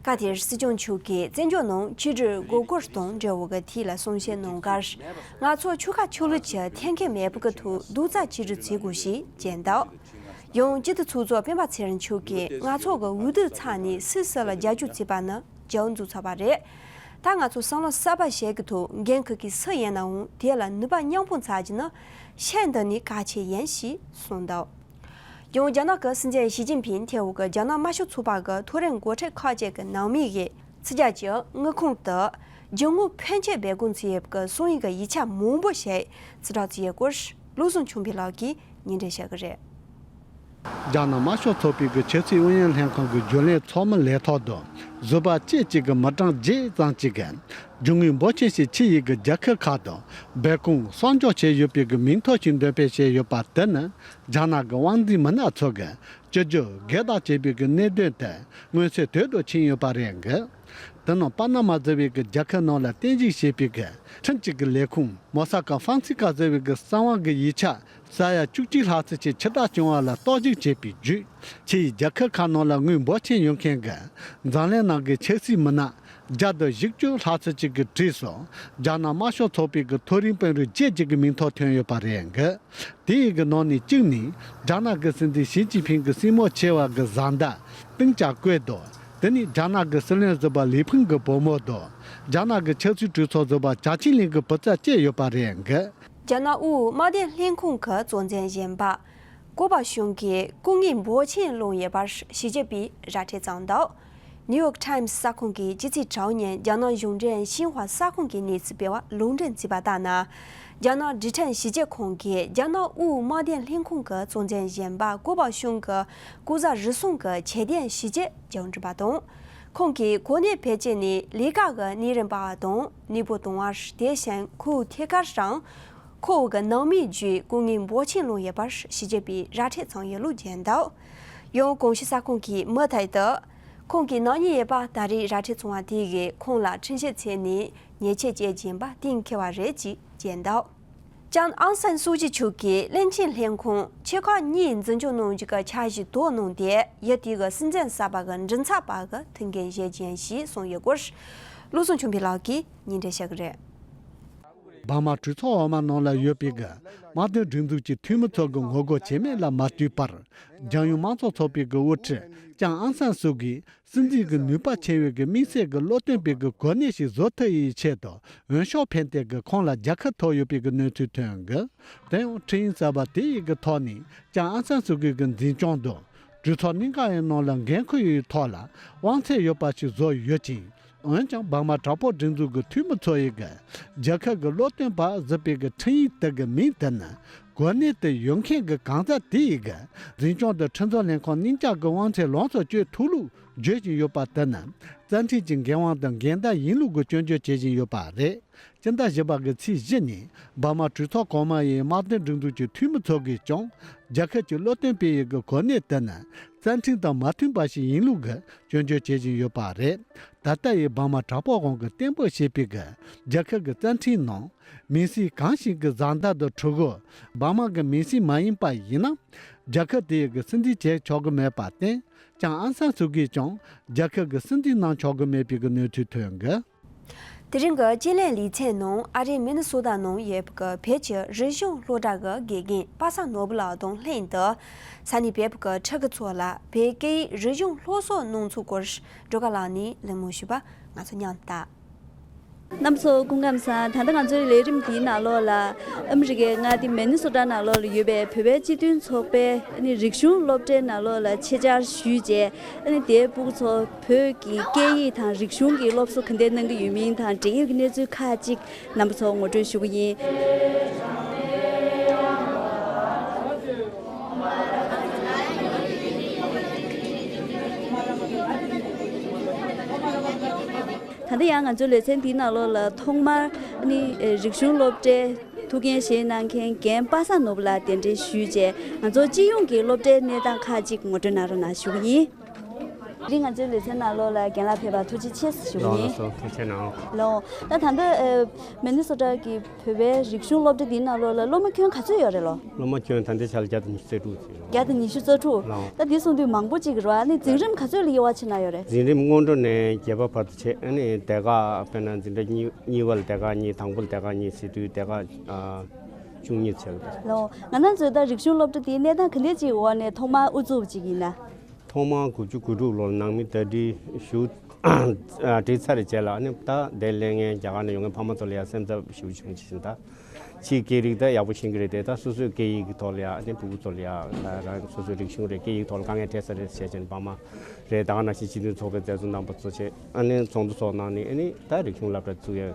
སྐབས་དེར་སྲིད་སྐྱོང་མཆོག་གིས་བཙན་བྱོལ་ནང་ཆིག་སྒྲིལ་དགོས་སྐོར་དང་འབྲེལ་བའི་ཐད་ལ་གསུང་བཤད་གནང་སྐབས། ང་ཚོ་ཆོལ་ཁ་ཆོས་ལུགས་ཀྱི་འཐེན་འཁྱེར་མེད་པའི་ཐོག་རྡོག་རྩ་གཅིག་སྒྲིལ་བྱེད་དགོས་ཞེས་བསྟན་འདུག་ཡང་སྤྱི་འཐུས་ཚོགས་གཙོ་སྤེན་པ་ཚེ་རིང་མཆོག་གིས་ང་ཚོ་གི་འོས་བསྡུ་ཚར་ནས་སུས་སུ་ལ་རྒྱབ་སྐྱོར་བྱས་པ་ནི་མཇུག་རྫོགས་ཚར་བ་རེད། ད་ང་ཚོ་བསམ་བློ་གསར་པ་ཞིག་གི་ཐོག་འགན་འཁུར་མཁན་སུ་ཡིན་ནའང་དེ་ལ་ནུས་པ་མཉམ་སྤུངས་བྱ་རྒྱུ་ནི་ཤིན་ཏུ་ནས་གལ་ཆེ་ཡིན་ཞེས་གསུངས་འདུག་ཡང་རྒྱ་ནག་གི་སྲིད་འཛིན་ཞི་ཅིན་ཕིང་ཐེ་ཝན་གྱི་རྒྱ་ནག་དམར་ཤོག་ཚོགས་པ་གི་མཐོ་རིམ་འགོ་ཁྲིད་ཁག་ཅིག་གི་ནང་མི་ཡིས་ཕྱི་རྒྱལ་གྱི་དངུལ་ཁང་དུ་རྒྱུ་དངོས་ཕོན་ཆེ་སྦས་སྐུང་བྱས་ཡོད་པའི་གསང་ཡིག་གི་ཡིག་ཆ་མང་པོ་ཞིག་རྩིས་སྤྲོད་བྱས་ཡོད་སྐོར་བློ་བཟང་ཆོས་འཕེལ་ལགས་ཀྱིས་སྙན་སྒྲོན་ཞུ་གི་རེད། རྒྱ་ནག་དམར་ཤོག་ཚོགས་པའི་གི་ཆབ་སྲིད་ཨུ་ཡོན་ལྷན་ཁང་གི་རྒྱུན་ལས་ཚོགས་མི་ལས་ཐོག་ཏུ་བཟོ་པ་སྐྱེས་གཅིག་གི་མི་གྲངས་བརྒྱད་ཙམ་ཅིག་གིས་རྒྱུ་དངོས་འབོར་ཆེན་ཞིག་ཕྱི་ཡི་གི་རྒྱལ་ཁབ་ཁག་ཏུ་སྦས་སྐུང་གསང་འཇོག་བྱས་ཡོད་པའི་གི་མིང་ཐོ་ཞིག་འདོན་སྤེལ་བྱས་ཡོད་པ་དེ་ནི་རྒྱ་ནག་གི་དབང་འཛིན་མི་སྣ་ཚོ་གིས་སྤྱི་རྒྱུ་སྒེར་བདག་བྱས་པའི་གི་གནད་དོན་དེ་མངོན་གསལ་དོད་དུ་ཕྱིན་ཡོད་པ་རེད་འགི། དེ་ནང་པ་ན་མ་ཟེར་བའི་གི་རྒྱལ་ཁབ་ནང་ལ་རྟེན་གཞི་བྱས་པའི་གི་ཁྲིམས་གཅིག་གི་ལས་ཁུངས་མོ་ས་ཀ་ཧྥང་སི་ཀ་ཟེར་བའི་གི་གསང་བ་གི་ཡིག་ཆ་ས་ཡ་བཅུ་གཅིག་ལྷག་ཙམ་ཞིག་ཕྱིར་བསྒྲགས་བྱུང་བ་ལ་རྟོག་ཞིབ་བྱས་པའི་བརྒྱུད། ཕྱི་ཡི་རྒྱལ་ཁབ་ཁག་ནང་ལ་དངུལ་འབོར་ཆེན་ཡོད་མཁན་གྱི་འཛམ་གླིང་ནང་གི་ཆབ་སྲིད་མི་སྣ་བརྒྱ་དང་བཞི་བཅུ་ལྷག་ཙམ་ཞིག་གི་གྲས་སུ་རྒྱ་ནག་དམར་ཤོག་ཚོགས་པའི་གི་མཐོ་རིམ་དཔོན་རིགས་བརྒྱད་ཅིག་གི་མིང་ཐོ་ཐོན་ཡོད་པ་རེད་འགི། དེའི་གི་ནང་ནས་གཅིག་ནི་རྒྱ་ནག་གི་སྲིད་འཛིན་ཞི་ཅིན་ཕིང་གི་སྲིང་མོ་ཆེ་བ་གི་བཟའ་ཟླ་ཏེང་ཅཱ་ཀུའེ་དང་། དེ་ནས་རྒྱ་ནག་གི་སྲིད་བློན་ཟུར་པ་ལི་ཕིང་གི་བུ་མོ་དང་། རྒྱ་ནག་གི་ཆབ་སྲིད་གྲོས་ཚོགས་ཟུར་པ་ཅཱ་ཆིང་ལིན་གྱི་བུ་ཚ་བཅས་ཡོད་པ་རེད་འགི། རྒྱ་ནག་དབུས་དམག་དོན་ལྷན་ཁང་གི་གཙོ་འཛིན་གཞོན་པ་ཀོ་པ་ཤུང་གིས་སྐུ་ངལ་འབོར་ཆེན་བསླངས་ཡོད་པར་ཞིབ་དཔྱད་པས་ར་སྤྲོད་བྱུང་འདུག་ནིའུ་ཡོག་ཊའིམ་གསར་ཁང་གིས་སྤྱི་ཚེས་དྲུག་ཉིན་རྒྱ་ནག་གཞུང་འབྲེལ་ཤིན་ཧྭ་གསར་ཁང་གི་གནས་ཚུལ་སྤེལ་བར་ལུང་འདྲེན་བྱས་པ་ལྟར་ན། རྒྱ་ནག་བྷི་རི་ཊན་ཞི་བདེ་ཁང་གིས་རྒྱ་ནག་དབུས་དམག་དོན་ལྷན་ཁང་གི་གཙོ་འཛིན་གཞོན་པ་ཀོ་པ་ཤུང་གི་ལྐོག་ཟ་རུལ་སུངས་ཀྱི་ཆེད་དོན་ཞིབ་དཔྱད་མཇུག་སྒྲིལ་བ་དང་། ཁོང་གིས་གོ་གནས་བེད་སྤྱད་ནས་ལས་ཀ་གི་གནས་རིམ་སྤར་བ་དང་གནས་སྤོ་གཏོང་བ། དེ་བཞིན་ཁོའི་ཐད་ཀར་ཀྱང་ཁོའི་གི་ནང་མིའི་རྒྱུད་སྐུ་ངལ་འབོར་ཆེན་བསླངས་ཡོད་པར་ཞིབ་དཔྱད་པས་ར་སྤྲོད་བྱུང་ཡོད་ལུགས་བརྗོད་འདུག་ཡང་གོང་ཞུས་གསར་ཁང་གིས་མུ་མཐུད་དུ། ཁོང་གི་ནག་ཉེས་ཡོད་པ་ད་རེས་ར་སྤྲོད་བྱུང་བ་དེ་གིས་ཁོང་ལ་ཁྲིམས་ཞིབ་བྱས་ནས་ཉེས་ཆད་བཅད་བཞིན་པ་གཏན་འཁེལ་བ་རེད་ཅེས་བརྗོད་འདུག་ལྕམ་ཨང་སན་སུའུ་ཅི་མཆོག་གིས་བློན་ཆེན་ལྷན་ཁང་ཆེ་ཁག་གཉིས་འཛིན་སྐྱོང་གནང་རྒྱུ་གི་འཆར་གཞི་བཏོན་གནང་སྟེ། ཡུལ་དེའི་སྲིད་འཛིན་གསར་པ་གི་མགྲིན་ཚབ་པ་གི་ཐུགས་འགན་བཞེས་རྒྱུ་ཡིན་ཞེས་གསུངས་ཡོད་སྐོར། བློ་བཟང་ཆོས་འཕེལ་ལགས་ཀྱིས་སྙན་སྒྲོན་ཞུ་གི་རེད། འབར་མ་གྲོས་ཚོགས་འོག་མ་ནང་ལ་ཡོད་པའི་གི་དམག་དོན་སྒྲིག་འཛུགས་ཀྱི་འཐུས་མི་ཚོ་གི་ངོ་རྒོལ་ཇེ་མང་ལ་མ་ལྟོས་པར། རྒྱལ་ཡོངས་དམངས་གཙོ་ཚོགས་པའི་གི་དབུ་ཁྲིད་ལྕམ་ཨང་སན་སུའུ་གིས་སྲིད་འཛིན་གྱི་ནུས་པ་ཆེ་བའི་གི་དམིགས་བསལ་གྱི་བློ་སྟོན་པའི་གི་གོ་གནས་ཤིག་བཟོ་ཐུབ་ཡག་ཆེད་དུ་འོས་ཤོག་འཕེན་སྟེ་གི་ཁོང་ལ་རྒྱལ་ཁ་ཐོབ་ཡོད་པའི་གི་གནས་ཚུལ་ཐོན་གི། དེ་ཡང་ཁྲིམས་ཡིག་གསར་པ་དེ་ཡི་གི་ཐོག་ནས་ལྕམ་ཨང་སན་སུའུ་གི་གི་འཛིན་སྐྱོང་དུ་གྲོས་ཚོགས་གཉིས་ཀ་ཡི་ནང་ལ་འགན་ཁུར་ཡི་ཐོག་ལ་དབང་ཚད་ཡོད་པ་ཞིག་བཟོ་ཡོད་ཅིང་། འོན་ཀྱང་འབར་མ་དྲག་པོ་སྒྲིག་འཛུགས་ཀྱི་འཐུས་མི་ཚོ་ཡི་གི་རྒྱལ་ཁབ་ཀྱི་བློ་སྟོན་པ་ཟེར་བའི་གི་ཁྲིམས་ཡིག་དེ་གི་མིང་དེ་ནི་གོ་གནས་དེ་ཡོད་མཁན་གྱི་གང་ཟག་དེ་ཡི་གི་འཛིན་སྐྱོང་དུ་ཁྲིམས་བཟོ་ལྷན་ཁང་གཉིས་ཀ་གི་དབང་ཚད་ལོངས་སུ་སྤྱོད་ཐུབ་ལུགས་བརྗོད་བཞིན་ཡོད་པ་དེ་ནི་བཅའ་ཁྲིམས་ཀྱི་འགན་དབང་དང་འགལ་ཟླ་ཡིན་ལུགས་ཀྱི་སྐྱོན་བརྗོད་བྱེད་བཞིན་ཡོད་པ་རེད། སྤྱི་ཟླ་བཞི་པ་གི་ཚེས་བཞི་ཉིན་འབར་མ་གྲོས་ཚོགས་གོང་མ་ཡི་དམག་དོན་སྒྲིག་འཛུགས་ཀྱི་འཐུས་མི་ཚོ་གིས་ཀྱང་རྒྱལ་ཁབ་ཀྱི་བློ་སྟོན་པའི་ཡི་གི་གོ་གནས་དེ་ནི་བཅའ་ཁྲིམས་དང་མ་མཐུན་པ་ཞིག་ཡིན་ལུགས་ཀྱི་སྐྱོན་བརྗོད་བྱེད་བཞིན་ཡོད་པ་རེད། ད་ལྟ་ཡི་འབར་མ་དྲག་པོ་གོང་གི་གཏན་འབེབས་བྱས་པའི་གི་རྒྱལ་ཁབ་ཀྱི་བཅའ་ཁྲིམས་ནང་མི་སེར་གང་ཞིག་གི་བཟའ་ཟླ་དང་ཕྲུ་གུ་འབར་མ་གི་མི་སེར་མ་ཡིན་པ་ཡིན་ན་རྒྱལ་ཁབ་དེ་ཡི་གི་སྲིད་འཛིན་བྱེད་ཆོག་གི་མེད་པར་བརྟེན་ལྕམ་ཨང་སན་སུའུ་གིས་ཀྱང་རྒྱལ་ཁབ་ཀྱི་སྲིད་འཛིན་གནང་ཆོག་གི་མེད་པའི་གི་གནས་ཚུལ་ཐོན་གི། དེ་རིང་གི་དཔྱད་གླེང་ལེ་ཚན་ནང་ཨ་རིའི་མི་ནི་སོ་ཏ་ནང་ཡོད་པའི་བོད་ཀྱི་རིག་གཞུང་སློབ་གྲྭ་གི་དགེ་རྒན་པ་སངས་ནོར་བུ་ལགས་དང་ལྷན་དུ་ས་གནས་བོད་ཀྱི་ཕྲུ་གུ་ཚོ་ལ་བོད་སྐད་ཡིག་རིག་གཞུང་སློབ་གསོ་གནང་ཚུལ་སྐོར་སྒྲོལ་དཀར་ལགས་ནས་གླེང་མོལ་ཞུས་པ་ང་ཚོ་མཉམ་དུ་ལྟ། རྣམ་པ་ཚོ་སྐུ་ཁམས་བཟང་། ད་ལྟ་ང་ཚོའི་ལས་རིམ་འདིའི་ནང་ལོགས་ལ་ཨ་མི་རི་ཀའི་མངའ་སྡེ་མི་ནི་སོ་ཊ་ནང་ལོགས་ལ་ཡོད་པའི་བོད་པའི་སྤྱི་མཐུན་ཚོགས་པའི་ཨ་ནི་རིག་གཞུང་སློབ་གྲྭའི་ནང་ལོགས་ལ་ཆེད་བཅར་ཞུས་རྗེས། ཨ་ནི་དེའི་སྤུ་གུ་ཚོ་བོད་ཀྱི་སྐད་ཡིག་དང་རིག་གཞུང་གི་སློབ་གསོ་ག་འདྲ་གནང་གི་ཡོད་མིན་དང་འབྲེལ་ཡོད་ཀྱི་གནས་ཚུལ་ཁག་ཅིག་རྣམ་པ་ཚོར་ངོ་སྤྲོད་ཞུ་གི་ཡིན། ད་ལྟ་ཡང་ང་ཚོའི་ལེ་ཚན་འདིའི་ནང་ལོགས་ལ་ཐོག་མར་ཨ་ནི་རིག་གཞུང་སློབ་གྲྭའི་ཐུགས་འགན་བཞེས་གནང་མཁན་རྒན་པ་སངས་ནོར་བུ་ལགས་གདན་འདྲེན་ཞུས་རྗེས་ང་ཚོ་སྤྱི་ཡོངས་ཀྱི་སློབ་གྲྭའི་གནས་སྟངས་ཁག་ཅིག་ངོ་སྤྲོད་གནང་རོགས་གནང་ཞུ་གི་ཡིན། དེ་རིང་ང་ཚོའི་ལེ་ཚན་ནང་ལོགས་ལ་རྒན་ལགས་ཕེབས་པར་ཐུགས་རྗེ་ཆེ་ཞུ་གི་ཡིན། ལགས་སོ། ཐུགས་རྗེ་གནང་། ལགས། ད་ད་ལྟ་ཨ་མི་ནི་སོ་ཊ་གི་བོད་པའི་རིག་གཞུང་སློབ་གྲྭ་འདིའི་ནང་ལོགས་ལ་སློབ་མ་ཁྱོན་ག་ཚོད་ཡོད་རེད་ལོ། སློབ་མ་ཁྱོན་ད་ལྟའི་ཆར་བརྒྱ་དང་ཉི་ཤུ་རྩ་དྲུག་ཙམ་ཡོད། བརྒྱ་དང་ཉི་ཤུ་རྩ་དྲུག་ལགས། ད་འདི་གསུངས་དུས་མང་པོ་ཅིག་རེད་བ། ཨ་ནི་འཛིན་རིམ་ག་ཚོད་ལ་དབྱེ་བ་ཕྱེ་གནང་ཡོད་རེད། འཛིན་རིམ་སྔོན་འགྲོ་ནས་བརྒྱད་པ་བར་དུ་བྱས། ཨ་ནི་སྡེ་ཁག་དཔེར་ན་འཛིན་གྲྭ་གཉིས་གཉིས་པ་ལ་སྡེ་ཁག་གཉིས། དང་པོ་ལ་སྡེ་ཁག་གཉིས་ཟེར་དུས་སྡེ་ཁག་ཨ་བཅུ་གཉིས་ཆགས་ཀྱི་འདུག་ལགས། ང་རང་ཚོའི་ད་རིག་གཞུང་སློབ་གྲྭ་འདིའི་གནས་སྟངས་ག་འདྲ་ཅིག་འོག་ནས་ཐོག་མར་དབུ་བཙུགས་པ་ཅིག་ཡིན་ན། ཐོག་མར་དགུ་བཅུ་གོ་དྲུག་ལོར་ནང་མི་ཟླ་སྒྲིལ་ཞུ་བྲིས་ཚར་བའི་རྗེས་ལ། ཨ་ནི་ད་དེ་སླེབས་མཁན་རྒྱ་གར་ནས་ཡོང་མཁན་ཕ་མ་ཚོ་ལ་ཡང་སེམས་འཚབ་ཞེ་པོ་བྱུང་། ཇི་བཞིན་ད་ཕྱིའི་སྐད་རིགས་ད་ཡག་པོ་ཤེས་ཀྱི་རེད་དེ། ད་སོ་སོའི་སྐད་ཡིག་གི་ཐོག་ལ་ཡང་། ཨ་ནི་ཕྲུ་གུ་ཚོ་ལ་ཡང་རང་སོ་སོའི་རིག་གཞུང་རེད། སྐད་ཡིག་ཐོག་ལ་དཀའ་ངལ་འཕྲད་ས་རེད་ཟེར་བྱས་ནས་ཕ་མ་རེད། ད་ག་ནང་བཞིན་སྤྱི་མཐུན་ཚོགས་པའི་མཛད་གཙོ་རྣམ་པ་ཚོ་བྱས། ཨ་ནི་ཚོགས་འདུ་སོགས་གནང་ནས། ཨ་ནི་ད་རིག་གཞུང་སློབ་གྲྭ་བཙུགས་ཡ།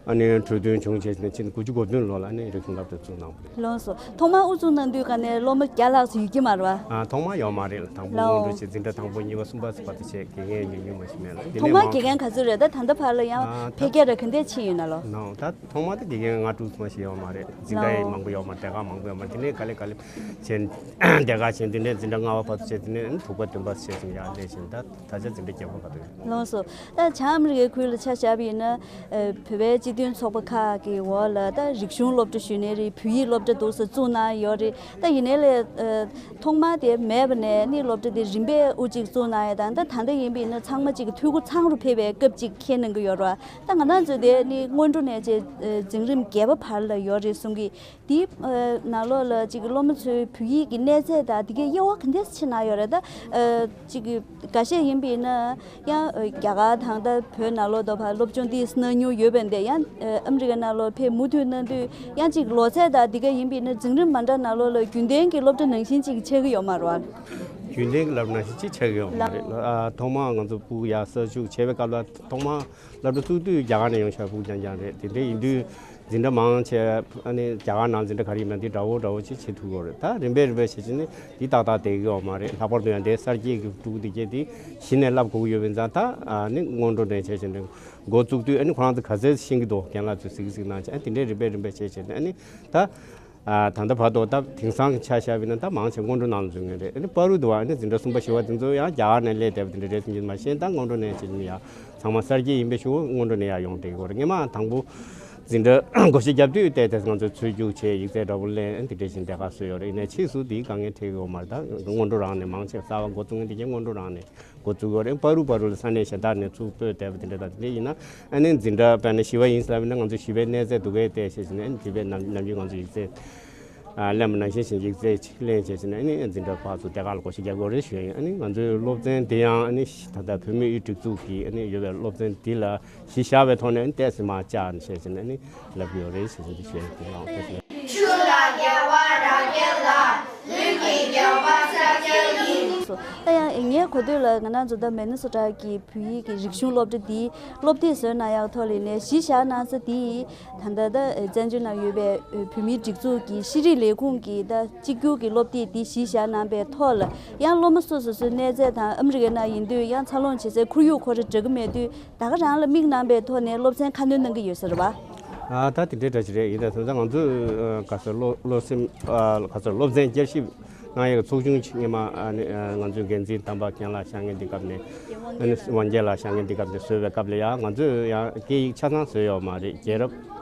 ཨ་ནི་གྲོས་མཐུན་བྱུང་བྱས་ནས་ཕྱི་ལོ་དགུ་བཅུ་གོ་བདུན་ལོ་ལ་ཨ་ནི་རིག་གཞུང་སློབ་གྲྭ་བཙུགས་གནང་བ་རེད། ལགས་སོ། ཐོག་མར་དབུ་བཙུགས་གནང་དུས་ག་ནས་སློབ་མ་བརྒྱ་ལྷག་ཙམ་ཡོད་ཀྱི་མ་རེད་བ། ཨ། ཐོག་མར་ཡོད་མ་རེད། དང་པོ་ལགས། སྔོན་འགྲོ་བྱས། འཛིན་གྲྭ་དང་པོ་གཉིས་པ་གསུམ་པ་བར་དུ་བྱས་དགེ་རྒན་ཡོད་མྱོང་མ་ཞིག་མེད་ལ། དེ་ཐོག་མར་ནས་དགེ་རྒན་ག་ཚོད་རེད། ད་ད་ལྟ་བར་ལ་ཡང་ཨ་ད་འཕེལ་རྒྱས་ར་ག་འདྲས་ཕྱིན་ཡོད་ན་ལོ། ནའོ། ད་ཐོག་མ་ད་དགེ་རྒན་ལྔ་དྲུག་ཙམ་ཞིག་ཡོད་མ་རེད། འཛིན་གྲྭ་ཡང་ལགས། མང་པོ་ཡོད་མ་རེད། སྡེ་ཁག་མང་པོ་ཡོད་མ་རེད། དེ་ནས་ག་ལེ་ག་ལེ་བྱས། སྡེ་ཁག་ཕྱིན། དེ་ནས་འཛིན་གྲྭ་ལྔ་པ་བར་དུ་བྱས། དེ་ནས་དྲུག་པ་བདུན་པ་བྱས་ཙམ་ཡར་སླེབས་ཤིང་། ད་ད་ཆ་འཛིན་གྲྭ་བརྒྱད་པ་བར་དུ་ཡོད། ལགས་སོ། ད་བྱང་ཨ་མི་རི་ཀའི་ཁུལ་ལ་ཆ་བཞག་པ་ཡིན་ན། ཨ། བོད་པའི་སྤྱི་མཐུན་ཚོགས་པ་ཁག་གི་འོག་ལ་ད་རིག་གཞུང་སློབ་གྲྭ་ཞུས་ནའི་རེད། བོད་ཡིག་སློབ་གྲྭ་འདུག་སེ་བཙུགས་གནང་ཡོད་རེད། ད་ཡིན་ནའི་ལས། ཨ། ཐོག་མར་དེ་མེད་པ་ནས་ནི་སློབ་གྲྭ་དེ་རིམ་པས་དབུ་གཅིག་བཙུགས་གནང་ཡ་དང་། ད་ད་ལྟ་ཡིན་པ་ཡིན་ན་ཚང་མ་གཅིག་གི་འཐུས་སྒོ་ཚང་རུ་ཕེབས་པའི་སྐབས་ཅིག་འཁེལ་གནང་གི་ཡོད་རེད་བ། ད་ང་རང་ཚོ་དེ་ནི་སྔོན་འགྲོ་ནས་བྱས། ཨ། འཛིན་རིམ་བརྒྱད་པ་བར་ལ་ཡོད་རེད་གསུང་གི། དེའི། ཨ། ནང་ལོགས་ལ་ཅིག་སློབ་མ་ཚོའི་བོད་ཡིག་གི་གནས་ཚད་དང་དེ་གའི་དབྱེ་བ་ག་འདྲས་ཕྱེ་གནང་ཡོད་རེད། ད། ཨ། ཅིག་གི་འགའ་ཤས་ཡིན་པ་ཡིན་ན་ཡང་། ཨ། རྒྱ་གར་དང་ད་བོད་ནང་ལོགས་ད་ཕར་སློབ་སྦྱོང་དེ་གནང་མྱོང་ཡོད་པ་འདི་ཡང་། ཨ། ཨ་མི་རི་ཀ་ནང་ལོགས་ཕེབས་མུ་མཐུད་གནང་དུས་ཡང་ཅིག་ལོ་ཚད་དང་དེ་ག་ཡིན་པ་ཡིན་ན་འཛིན་རིམ་མ་འདྲ་ནང་ལོགས་ལ་རྒྱུན་ལྡན་གྱི་སློབ་གྲྭ་ནང་བཞིན་ཅིག་ཆགས་ཀྱི་ཡོད་མ་རེད་བ། རྒྱུན་ལྡན་གྱི་སློབ་གྲྭ་ནང་བཞིན་ཅིག་ཆགས་ཀྱི་ཡོད་མ་རེད། ཨ། ཐོག་མར་ང་ཚོ་ཕྲུ་གུ་ཡར་གསར་ཞུགས་བྱས་པའི་སྐབས་ལ། ཐོག་མར་སློབ་གྲྭ་བཙུགས་དུས་རྒྱ་གར་ནས་ཡོང་ཤག་ཕྲུ་གུ་རྐྱང་རྐྱང་རེད། དེ་འདྲ་ཡིན་དུས་འཛིན་གྲྭ་མང་ཆེ། ཨ་ནི་རྒྱ་གར་ནང་འཛིན་གྲྭ་ག་རེ་ཡིན་ན་དེ་འདྲ་བོ་འདྲ་བོ་ཅིག་བྱེད་ཐུབ་ཀྱི་ཡོད་རེད། ད་རིམ་པས་རིམ་པས་བྱས་བྱས་ནས་དེ་ཏག་ཏག་བསྡད་ཀྱི་ཡོད་མ་རེད། ལྷག་པར་དུ་ཡང་དེ་གསར་སྐྱེས་ཀྱི་ཕྲུ་གུ་དེ་གས་དེ་གཞི་ནས་བསླབ་དགོས་ཀྱི་ཡོད་པ་ཡིན་ཙང་། ད། ཨ་ནི་སྔོན་འགྲོ་ནས་བྱས་བྱས་ནས་འགོ་བཙུགས་དུས། ཨ་ནི་ཁོ་རང་ཚོ་ག་ཚད་ཤེས་ཀྱི་འདུག་རྒན་ལགས་ཚོས་གཟིགས་གཟིགས་གནང་བྱས། ཨ། དེ་འདྲའི་རིམ་པས་རིམ་པས་བྱས་བྱས་ནས། ཨ་ནི་ད། ཨ། ད་ལྟ་བར་དུ་ད་དེང་སང་གི་ཆ་བཞག་པ་ཡིན་ན་ད་མང་ཆེ་སྔོན་འགྲོ་ནང་ལ་འཛུལ་མཁན་རེད། ཨ་ནི་བར་དུ་བ། ཨ་ནི་འཛིན་གྲྭ་གསུམ་པ་བཞི་པ་དེ་ཚོ་ཡང་རྒྱ་གར་ནས་སླེབས་བསྡད་པ་དེ་འདྲ་རེད་ཟེར་གྱི་མ་ཤེས། ད་སྔོན་འགྲོ་ནས་བྱས་ནས་ཡ་ཚང་མ་གསར་སྐྱེས་ཡིན་པའི་ཤུགས་སྔོན་འགྲོ་ནས་ཡར་ཡོང་བསྡད་ཀྱི་ཡོད་རེད། སྔོན་མ་དང་པོ་འཛིན་གྲྭ་བགོ་བཤའ་བརྒྱབ་དུས་ཏོག་ཙམ་ང་ཚོས་ཚུར་རྒྱུགས་བྱས། ཡིག་ཚད་འདྲ་པོ་ལེན། དེ་འདྲ་བཞིན་དེ་ག་བཟོས་ཡོད་རེད། ཡིན་ནའི་ཕྱིས་སུ་དེའི་དཀའ་ངལ་འཕྲད་ཀྱི་ཡོད་མ་རེད། ད་སྔོན་འགྲོ་རང་ནས་མང་ཆེ་གསར་པ་འགོ་བཙུགས་མཁན་དེ་གས་སྔོན་འགྲོ་རང་ནས་འགོ་བཙུགས་ཡོད་རེད། བར་དུ་བར་དུ་ལ་ས་གནས་གཞན་དག་ནས་ཚུར་སྤོས་བསྡད་པ་དེ་འདྲ་དང་། དེ་འདྲ་ཡིན་ན། ཨ་ནི་འཛིན་གྲྭ་དཔེར་ན་བཞི་པ་ཡིན་ཟེར་བ་ཡིན་ན། ང་ཚོ་བཞི་པའི་གནས་ཚད་འདུག་གས་བལྟས་བྱས་བྱས་ནས། ཨ་ནི་བཞི་པའི་ནམ་ནམ་རྒྱུན་ང་ཚོ་ཡིག་ཚད། ཨ། ལེན་པ་ནང་བཞིན་བྱས་ཡིག་ཚད་ཅིག་ལེན་བྱས་བྱས་ནས། ཨ་ནི་འཛིན་གྲྭ་ཕར་ཚུར་སྡེ་ཁག་ལ་བགོ་བཤའ་རྒྱག་དགོས་རེད་ཞུ་ཡ་ཡིན། ཨ་ནི་ང་ཚོའི་སློབ་ཚན་དེ་ཡང་། ཨ་ནི་ད་ལྟ་བོད་མིའི་སྒྲིག་འཛུགས་ཀྱི། ཨ་ནི་ཡོད་པའི་སློབ་ཚན་འདི་ལ་གཞི་བཞག་པའི་ཐོག་ནས། ཨ་ནི་ཏོག་ཙམ་མར་བཅག་བྱས་བྱས་ནས། ཨ་ནི་ལབ་ཀྱི་ཡོད་རེད་ཞེས་ཞུ་ཡ་ཡིན། དེ་ལ་ཐུགས་རྗེ་ཆེ། ད་ཡང་ངའི་གོ་ཐོས་ལ་ང་རང་ཚོ་ད་མི་ནི་སོ་ཊ་གི་བོད་ཡིག་གི་རིག་གཞུང་སློབ་གྲྭ་འདིའི་སློབ་དེབ་བཟོས་གནང་ཡག་ཐོག་ལ་ནས་གཞི་བཞག་གནང་ས་འདི། ད་ལྟ་ད་བཙན་བྱོལ་ནང་ཡོད་པའི་བོད་མིའི་སྒྲིག་འཛུགས་ཀྱི་ཤེས་རིག་ལས་ཁུངས་ཀྱི་ད་གཅིག་གྱུར་གྱི་སློབ་དེབ་འདི་གཞི་བཞག་གནང་པའི་ཐོག་ལ། ཡང་སློབ་མ་སོ་སོ་སོའི་གནས་ཚད་དང་། ཨ་མི་རི་ཀའི་ནང་ཡིན་དུས་ཡང་འཚར་ལོངས་བྱེད་སའི་ཁོར་ཡུག་ཁོ་རང་འདྲ་གི་མེད་དུས། ད་ག་རང་ལ་དམིགས་གནང་པའི་ཐོག་ནས་སློབ་ཚན་ཁ་སྣོན་གནང་གི་ཡོད་ས་རེད་བ། ཨ། ད་དེ་འདྲའི་འདྲ་ཞིག་རེད། ཡིན་ད་དེང་སང་ང་ཚོས། ཨ། ག་ཚོད་སློབ་སློབ་སེམས། ཨ། ག་ཚོད་སློབ་ཚན་བསྐྱར་ཞིབ་གནང་ཡག་ཚོགས་ཆུང་ཞིག་སྔོན་མ། ཨ་ནི། ཨ། ང་ཚོའི་འགན་འཛིན་དམ་པ་རྒན་ལགས་བཞེངས་མཁན་དེ་སྐབས་ནས། ཨ་ནི་དབང་རྒྱལ་ལགས་བཞེངས་མཁན་དེ་སྐབས་ནས་བཟོས་པའི་སྐབས་ལ་ཡང་ང་ཚོས་ཡང་སྐད་ཡིག་ཆ་ཚང་བཟོས་ཡོད་མ་རེད། རྒྱལ་རབས་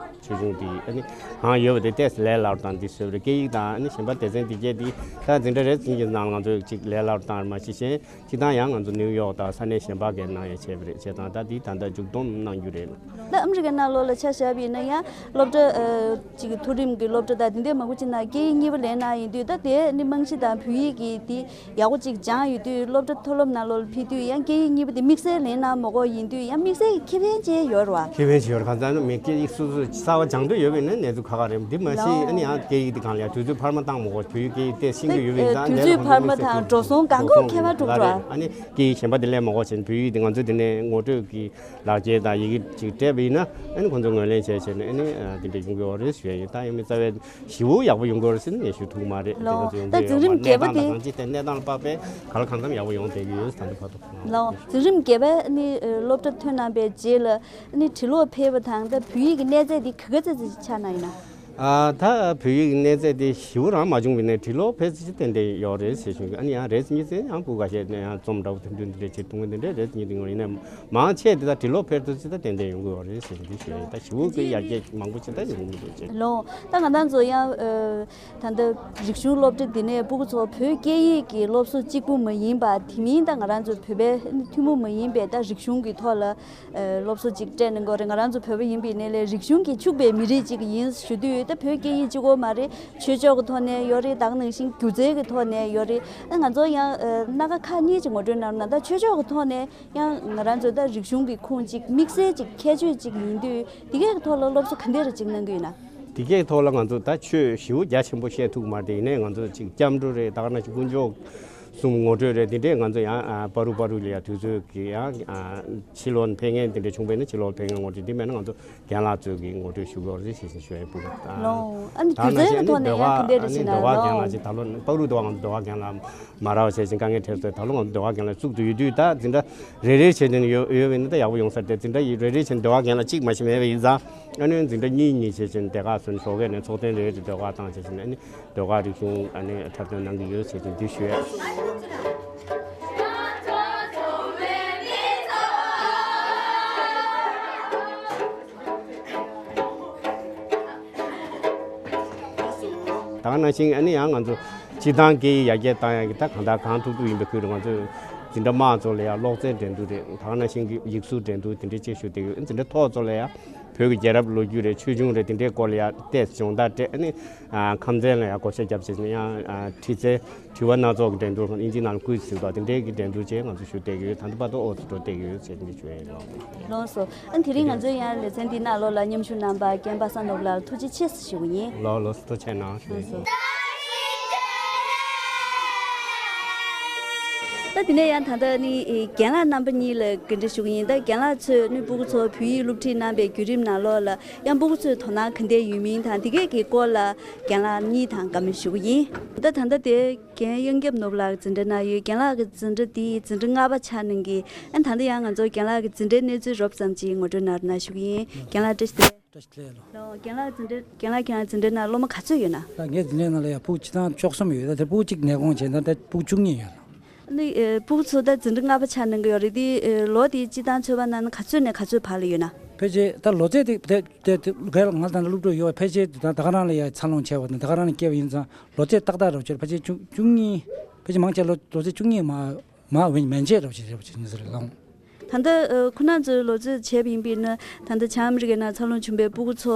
ཆོས་འབྱུང་དེ། ཨ་ནི་གང་ཡོད་པ་དེ་ཏོག་ཙམ་ལས་སླ་པོ་བཏང་། འདི་བཟོས་པ་རེད། སྐད་ཡིག་དང་། ཨ་ནི་གཞན་པ་སྡེ་ཚན་དེ་གས་དེ་ད་འཛིན་གྲྭ་རེ་ཟུང་གི་ནང་ལ་ང་ཚོས་ཅིག་ལས་སླ་པོ་བཏང་བ་མ་གཞི། གཞན་སྤྱིར་བཏང་ཡང་ང་ཚོ་ནིའུ་ཡོག་དང་ས་གནས་གཞན་པ་གས་གནང་ཡ་བྱས་པ་རེད། བྱས་ཙང་ད་འདི་ད་ལྟ་མཇུག་སྡོམ་གནང་རྒྱུ་རེད། ད་ཨ་མི་རི་ཀའི་ནང་ལོགས་ལ་ཆ་བཞག་པ་ཡིན་ན་ཡང་སློབ་གྲྭ། ཨ། གཅིག་གི་མཐོ་རིམ་གྱི་སློབ་གྲྭ་དང་དེ་འདྲའི་མང་པོ་ཅིག་ནང་སྐད་ཡིག་གཉིས་པ་ལེན་གནང་ཡིན་དུས། ད་དེ་ནི་རྨང་གཞི་དང་བོད་ཡིག་གི་དེ་ཡག་པོ་ཅིག་སྦྱངས་ཡོད་དུས། སློབ་གྲྭ་མཐོ་སློབ་ནང་ལོགས་ལ་ཕེབས་དུས་ཡང་སྐད་ཡིག་གཉིས་པ་དེ་དམིགས་བསལ་ལེན་གནང་མ་དགོས་ཡིན་དུས། ཡང་དམིགས་བསལ་གྱི་ཁེ་ཕན་ཅིག་ཡོད་རེད་བ། ཁེ་ཕན་ཅིག་ཡོད་རེད། གང་ལྟར་ནི་སྐད་ཡིག་སོ་སོ་གསར་པ་སྦྱང་འདོད་ཡོད་པ་ཡིན་ན་གནས་ཚུལ་ཁག་ཁག་རེད། འདི་མ་གཞི། ལགས། ཨ་ནི་ཡང་སྐད་ཡིག་དེ་གང་ལ་ཡང་དུས་ཚོད་འཕར་མ་བཏང་མ་དགོས། བོད་ཡིག་སྐད་ཡིག་དེ་ཤེས་ཀྱི་ཡོད་པ་ཡིན་ཙང་། དུས་ཚོད་འཕར་མ་དང་འགྲོ་སོང་གང་གང་ཁྱད་པར་འགྲོ་གི་འདུག་ཨ། ཨ་ནི་སྐད་ཡིག་གཞན་པ་དེ་ལེན་མ་དགོས་བྱས་ནས་བོད་ཡིག་དེ་ང་ཚོས་དེ་ནས་ངོ་སྤྲོད་ཀྱི་ལག་འཁྱེར་དང་ཡི་གེ་ཅིག་སྤྲད་པ་ཡིན་ན། ཨ་ནི་ཁོང་ཚོས་ངོས་ལེན་བྱས་བྱས་ནས། ཨ་ནི་དེ་འདྲ་ཡོང་གི་ཡོད་རེད་ཞུ་ཡ་ཡིན། ད་ཡང་མི་རྩ་བའི་ཞེ་པོ་ཡག་པོ་ཡོང་གི་ཡོད་རེད་ཟེར་ནས་ངས་ཞུ་ཐུབ་མ་རེད། དེ་ལགས། ཚོ་ཡོང་གི་ད་འཛིན་རིམ་ཡོད་མ་རེད། བརྒྱད་པ་དེ། གནས་སྟངས་དང་གནས་སྟངས་ལ་དཔག་པའི་ག་ལ་གང་འཚམ་ཡག་པོ་ཡོང་བསྡད་ཀྱི་ཡོད། ད་ལྟ་བར་དུ། ལགས། འཛིན་རིམ་བརྒྱད་པ་ནི། ཨ། སློབ་གྲྭ་ཐོན་གནང་པའི་རྗེས་ལ། ཨ་ནི་ཕྱི་ལོགས་ཕེབས་པ་དང་ད་བོད་ཡིག་གི་གནས་ཚད་འདི་ག་ག་ཚོད་ཙམ་ཆགས་གནང་ཡིན་ན། ཨ་ད་བོད་ཡིག་གནས་ཚད་དེ་ཞེ་པོ་རང་མ་བྱུང་བའི་ནས་འབྲི་ཀློག་ཕལ་ཆེར་ཏན་ཏན་ཡོད་རེད་ཟེར་བཞིན་ཨ་ནི་ཡང་རེས་གཉིས་ཚེ་ཡང་སྤུ་ག་ཤས་ནས་ཡང་རྩོམ་འདྲ་པོ་དེ་འདྲ་འདི་འདྲ་བྱེད་ཐུབ་ངེས་འདི་འདྲ་རེས་གཉིས་འདི་ངོ་ཡིན་ནས་མང་ཆེ་དེ་ད་འབྲི་ཀློག་ཕལ་ཆེར་ད་ཏན་ཏན་ཡོང་གི་ཡོད་རེད་ཟེར་བཞིན་འདི་ཞུ་ཡ་ཡིན། ད་ཞེ་པོ་གི་ཡར་རྒྱས་མང་པོ་ཞིག་ད་ཡོང་གི་འདུག་ཅེས། ལོ། ད་ང་རང་ཚོ་ཡང་ཨ་ད་ལྟ་རིག་གཞུང་སློབ་གྲྭ་འདི་ནས་སྤུ་གུ་ཚོ་བོད་སྐད་ཡིག་གི་སློབ་གསོ་གཅིག་པུ་མ་ཡིན་པ་དེ་མིན་ད་ང་རང་ཚོ་བོད་པའི་ཐུན་མོང་མ་ཡིན་པའི་ད་རིག་གཞུང་གི་ཐོག་ལ་ཨ་སློབ་གསོ་ཅིག་སྤྲད་གནང་གི་ཡོད་རེད། ང་རང་ཚོ་བོད་པ་ཡིན་པའི་ནས་ལས་རིག་གཞུང་གིས་ཕྱུག་པའི་མི་རིགས་ཅིག་ཡིན་ཞུ་དུས་ད་བོད་སྐད་ཡིག་གཅིག་པོ་མ་རེད། ཆོས་ཕྱོགས་ཀྱི་ཐོག་ནས་ཡོད་རེད། ད་ག་ནང་བཞིན་སྒྱུ་རྩལ་གྱི་ཐོག་ནས་ཡོད་རེད། ཨ་ང་ཚོ་ཡང་ཨ་སྣ་ཁ་ཁག་གཉིས་ཅིག་ངོ་སྤྲོད་གནང་ན་ད་ཆོས་ཕྱོགས་ཀྱི་ཐོག་ནས་ཡང་ང་རང་ཚོ་ད་རིག་གཞུང་གི་ཁུངས་ཅིག་དམིགས་བསལ་ཅིག་ཁྱད་ཆོས་ཅིག་ཡིན་དུས་དེ་གའི་ཐོག་ལ་སློབ་གསོ་ག་འདྲ་ཅིག་གནང་གི་ཡོད་ན། དེ་གའི་ཐོག་ལ་ང་ཚོ་ད་ཆོས་ཞེ་པོ་རྒྱ་ཆེན་པོ་བཤད་ཐུབ་མ་རེད། ཡིན་ནའི་ང་ཚོ་ཅིག་སྐྱབས་འགྲོ་རེད། ད་ག་ནང་བཞིན་དཀོན་མཆོག་གསུམ་ངོ་སྤྲོད་རེད། དེ་འདྲས་ང་ཚོ་ཡང་ཨ་པ་རུ་པ་རུ་ལ་ཡང་དུས་ཚོད་ཀྱི་ཡང་ཨ་ཕྱི་ལོགས་ནས་ཕེབས་མཁན་དེ་འདྲས་བྱུང་བས་ན་ཕྱི་ལོགས་ཕེབས་མཁན་ངོ་སྤྲོད། དེ་མེད་ན་ང་ཚོ་རྒན་ལགས་ཚོས་ཀྱི་ངོ་སྤྲོད་ཞུ་དགོས་རེད་ཞེས་ཞུ་ཡ་ཡིན། སྤུ་གུ་ལོ། ཨ་ནི་སྒྱུ་རྩལ་གྱི་ཐོག་ནས་ཡང་དེ་འདྲས་ཅིག་བྱེད་ན་ལོ། ཟླ་བ་རྒན་ལགས་ཅིག་ད་ལོ་པ་རུ་ཟླ་བ་ང་ཚོ་ཟླ་བ་རྒན་ལགས་མ་རག་བྱས་ཤིང་དཀའ་ངལ་འཕྲད་སོང་། ད་ལོ་ང་ཚོ་ཟླ་བ་རྒན་ལགས་བཙུགས་ཏུ་ཡོད་དུས་ད་འཛིན་གྲྭ་རེ་རེ་བྱས་ནས་ཡོད་ཡོད་པས་ན་ད་ཡག་པོ་ཡོང་ས་རེད། དེ་འཛིན་གྲྭ་ཡི་རེ་རེ་བྱས་ནས་ཟླ་བ་རྒན་ལགས་གཅིག་མ་ཞིག་མེད་པ་ཡིན་ཙང་ཨ་ནི་འཛིན་གྲྭ་གཉིས་གཉིས་བྱས་ཤིང་དེ་ག་སོན་ཞོགས་ཀས་ནས་ཚོགས་ཐེངས་རེ་རེ་ཟླ་བ་བཏང་བྱས་ཤིང་ཨ་ནི་ཟླ་བ་རིག་གཞུང་ཨ་ནི་འཁྲབ་སྟོན་གནང་གི་ཡོད་ཟེར་ཏེ་འདི་ཞུས། ད་ག་ནང་བཞིན་ཨ་ནི་ཡང་ང་ཚོ་སྤྱི་བཏང་སྐད་ཡིག་ཡར་རྒྱས་བཏང་ཡག་གི་ད་གང་ལྟར་གང་ཐུབ་ཐུབ་ཡིན་པའི་ཁུལ་དུ་ང་ཚོས་འཛིན་གྲྭ་དམངས་ཚོ་ལ་ཡང་ཀློག་རྩལ་འགྲན་བསྡུར་རེད། ད་ག་ནང་བཞིན་གྱི་ཡིག་གཟུགས་འགྲན་བསྡུར་དེ་འདྲའི་ཅིག་ཞུ་བསྡད་ཡོད། འཛིན་གྲྭ་མཐོ་ཚོ་ལ་ཡང་བོད་ཀྱི་རྒྱལ་རབས་ལོ་རྒྱུས་རེད། ཆོས་འབྱུང་རེད། དེ་འདྲའི་སྐོར་ལ་ཡང་ཏོག་ཙམ་སྦྱོང་བརྡར་སྤྲད། ཨ་ནི་ཨ་ཁམས་ཚན་ལ་ཡང་བགོ་བཤའ་བརྒྱབ་བྱས་ནས་ཡང་ཨ་དྲི་རྩད་དྲི་བ་སྣ་ཚོགས་ཀྱི་འགྲན་བསྡུར་དབྱིན་ཇིའི་ནང་ལ་ཀུའི་ཟེར་བ་དེ་འདྲའི་གི་འགྲན་བསྡུར་བྱས་ང་ཚོ་ཞུ་བསྡད་ཀྱི་ཡོད། ད་ལྟ་བར་དུ་ཨོ་ཚོ་འགྲོ་བསྡད་ཀྱི་ཡོད་ཟེར་འདི་ཞུ་ཡ་ཡིན། ལགས་སོ། ཨ་དེ་རིང་ང་ཚོའི་ཡང་ལེ་ཚན་འདི་ནང་ལོགས་ལ་མཉམ་ཞུགས་གནང་པ་རྒན་པ་ས་ནོར་ལགས་ཐུགས་རྗེ་ཆེ་ཞུ་གི་ཡིན། ལགས་ལགས་སོ། ཐུགས་རྗེ་གནང་ཞུ་ཡ་ཡིན། ལགས་སོ། ད་དེ་ནས་ཡང་ད་ལྟ་ནི་རྒན་ལགས་རྣམ་པ་གཉིས་ལ་ག་འདྲ་ཞུ་གི་ཡིན། ད་རྒན་ལགས་ཚོས་ནི་སྤུ་གུ་ཚོ་བོད་ཡིག་སློབ་ཁྲིད་གནང་པའི་བརྒྱུད་རིམ་ནང་ལོགས་ལ་ཡང་སྤུ་གུ་ཚོའི་དོ་སྣང་ག་འདྲ་ཡོད་མིན་དང་དེ་གས་ཀྱི་སྐོར་ལ་རྒན་ལགས་གཉིས་དང་བཀའ་མོལ་ཞུ་གི་ཡིན། ད་ད་ལྟ་དེ་རྒན་གཡང་སྐྱབས་ནོར་བུ་ལགས་འཛིན་གྲྭ་ནང་ཡོད། རྒན་ལགས་ཀྱི་འཛིན་གྲྭ་འདི་འཛིན་གྲྭ་ལྔ་པ་ཆགས་གནང་གི་ཨ་ད་ལྟ་ཡང་ང་ཚོ་རྒན་ལགས་ཀྱི་འཛིན་གྲྭའི་གནས་ཚུལ་རོབ་ཙམ་ཅིག་ངོ་སྤྲོད་གནང་རོགས་གནང་ཞུ་གི་ཡིན། རྒན་ལགས་བཀྲ་ཤིས་བདེ་ལེགས། བཀྲ་ཤིས་བདེ་ལེགས་ལགས། ལོ། རྒན་ལགས་འཛིན་གྲྭ་རྒན་ལགས་ཁྱེད་རང་འཛིན་གྲྭའི་ནང་སློབ་མ་ག་ཚོད་ཡོད་ན། ད་ངའི་འཛིན་གྲྭའི་ནང་ལ་ཡང་སྤུ་གུ་སྤྱིར་བཏང་བཅུ་གསུམ་ཡོད། ད་དེ་སྤུ་གུ་གཅིག་ནད་གོང་བྱས་ན་ད་སྤུ་གུ་བཅུ་གཉིས་ཡོད་ལགས། ནི་ཨེ་སྤུ་གུ་ཚོ་ད་འཛིན་གྲྭ་ལྔ་པ་ཆགས་གནང་གི་ཡོད་རེད་དེ། ཨེ་ལོ་དེའི་སྤྱིར་བཏང་ཚོད་དཔག་གནང་ན་ག་ཚོད་ནས་ག་ཚོད་བར་ལ་ཡོད་ན། ཕལ་ཆེར་ད་ལོ་ཚད་དེ་དེ་དེ་དེ་ག་ལ་ང་ད་ལྟ་སློབ་ཕྲུག་ཡོད། ཕལ་ཆེར་ད་ད་ག་རང་ལ་ཡ་འཚར་ལོངས་བྱས་པ་དང་ད་ག་རང་ལ་སྐྱེས་པ་ཡིན་ཙང་ལོ་ཚད་ཏག་ཏག་རེད་བྱས། ཕལ་ཆེར་བཅུ་བཅུ་གཉིས། ཕལ་ཆེར་མང་ཆེ་ལོ་ལོ་ཚད་བཅུ་གཉིས་མ་མ་འོན་མན་ཆད་རེད་བྱས་རེད་བྱས་ཡིན་ས་རེད་ལགས། ད་ལྟ་ཨ་ཁོ་རང་ཚོའི་ལོ་ཚོད་བྱས་པ་ཡིན་པས་ན་ད་ལྟ་བྱང་ཨ་མི་རི་ཀའི་ནང་འཚར་ལོངས་བྱུང་པའི་སྤུ་གུ་ཚོ་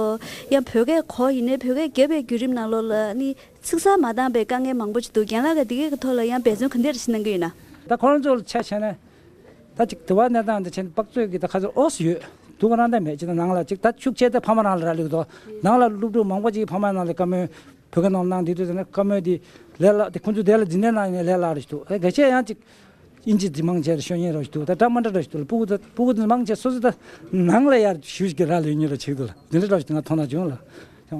ཡང་བོད་སྐད་གོ་ཡིན་ནའི་བོད་སྐད་རྒྱབ་པའི་བརྒྱུད་རིམ་ནང་ལོགས་ལ་ནི་ཚིག་གསར་མ་འདང་པའི་དཀའ་ངལ་མང་པོ་ཞིག་འདུག་རྒན་ལགས་ཀྱིས་འདི་གའི་ཐོག་ལ་ཡང་འབད་བརྩོན་ག་འདྲ་ཞིག་གནང་གི་ཡོད་ན། ད་ཁོ་རང་ཚོ་ལ་ཆ་བཞག་ན། ད་ཅིག་དུ་བ་གནས་སྟངས་འདི་བྱས་ནས་དཔག་ཚོད་ཀྱི་ད་ག་ཚོད་ཨོ་སི་ཡོད། དུ་བ་རང་ད་མེད་ཅིག་ད་ནང་ལ་ཅིག་ད་ཤུགས་ཆེ་ད་ཕ་མ་རང་ལ་རག་ལས་འདུག་ནང་ལ་སློབ་ཕྲུག་མང་པོ་ཅིག་ཕ་མ་ནང་ལ་བཀའ་མོལ་བོད་སྐད་ནང་གནང་དུས་དུས་ཟེར་ན་བཀའ་མོལ་འདི་ལས་སླ། དེ་ཁོང་ཚོ་དེ་ལ་འཛིན་གྲྭའི་ནང་ནས་ལས་སླ་རེད་འདུག་ཨེ་གལ་ཆེ་ཡང་ཅིག་དབྱིན་ཇི་འདི་མང་ཆེ་ལ་ཤོད་མཁན་རེད་འདུག་ད་འདྲ་མ་འདྲ་རེད་འདུག་སྤུ་གུ་ད་སྤུ་གུ་འདི་མང་ཆེ་སོ་སོ་ད་ནང་ལ་ཡར་ཞུ་ཞིག་རག་ལས་ཡོད་ཉེ་ལ་ཆེ་འདུག་ལ་འདི་འདྲ་རེད་འདུག་ང་མཐོང་ན་བྱུང་ལ།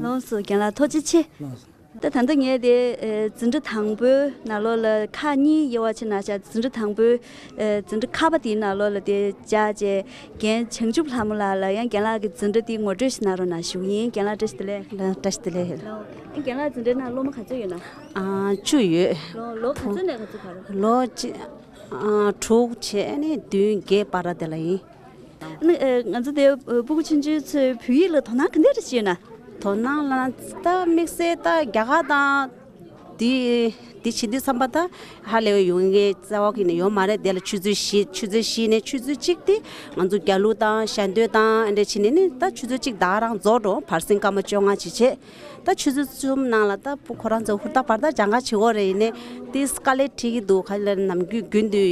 ལགས་སོ། རྒན་ལགས་ཐུགས་རྗེ་ཆེ། ལགས་སོ། ད་ད་ལྟ་ངས་དེ་ཨེ་འཛིན་གྲྭ་དང་པོའི་ནང་ལོགས་ལ་ཁག་གཉིས་དབྱེ་བ་ཕྱེ་གནང་བཞག་འཛིན་གྲྭ་དང་པོའི་ཨེ་འཛིན་གྲྭ་ཁག་པ་དེའི་ནང་ལོགས་ལ་དེ་བཅར་བྱས་རྒན་བྱང་ཆུབ་ལྷ་མོ་ལགས་ལ་ཡང་རྒན་ལགས་ཀྱི་འཛིན་གྲྭ་དེ་ངོ་སྤྲོད་ཞིག་གནང་རོགས་གནང་ཞུ་གི་ཡིན། རྒན་ལགས་བཀྲ་ཤིས་བདེ་ལེགས། ལགས་བཀྲ་ཤིས་བདེ་ལེགས། ལགས། རྒན་ལགས་འཛིན་གྲྭའི་ནང་སློབ་མ་ག་ཚོད་ཡོད་ན། ཨ་བཅུ་ཡོད། ལོ་ལོ་ག་ཚོད་ནས་ག་ཚོད་བར། ལོ་གཅིག་ཨ་དྲུག་བྱས་ནས་བདུན་བརྒྱད་བར་དེ་ལ་ཡིན། ནི་ཨེ་ང་ཚོ་དེ་ཨེ་སྤུ་གུ་ཆུང་ཆུང་ཚོའི་བོད་ཡིག་ལ་དོ་སྣང་ག་འདྲ་རེ་བྱེད་ན། དོ་སྣང་ལ་ད་དམིགས་བསལ་ད་རྒྱ་གར་དང་དེ་དེ་བྱེད་དུས་ཙམ་པ་ད་ཧ་ལས་པའི་ཡོང་མཁན་རྩ་བ་ཀྱི་ནས་ཡོད་མ་རེད། དེ་ལ་ཆུ་ཚོད་བཞི་ཆུ་ཚོད་བཞི་ནས་ཆུ་ཚོད་གཅིག་དེ་ང་ཚོ་རྒྱ་གླུ་དང་ཞལ་འདོན་དང་ཨ་འདྲ་བྱེད་ནས་ནི་ད་ཆུ་ཚོད་གཅིག་ད་ག་རང་རྫོགས་འགྲོ། བར་གསེང་སྐར་མ་བཅོ་ལྔ་བྱེད་བྱེད། ད་ཆུ་ཚོད་གསུམ་ནང་ལ་ད་སྤུ་ཁོ་རང་ཚོ་ཧུར་ཐག་བར་ཐག་སྦྱང་ག་བྱེད་དགོས་རེད། ཡིན་ནའི་དེ་དཀའ་ལས་འཕྲད་ཀྱི་འདུག་ག་ལེར་ནམ་རྒྱུན་རྒྱུན་དུ་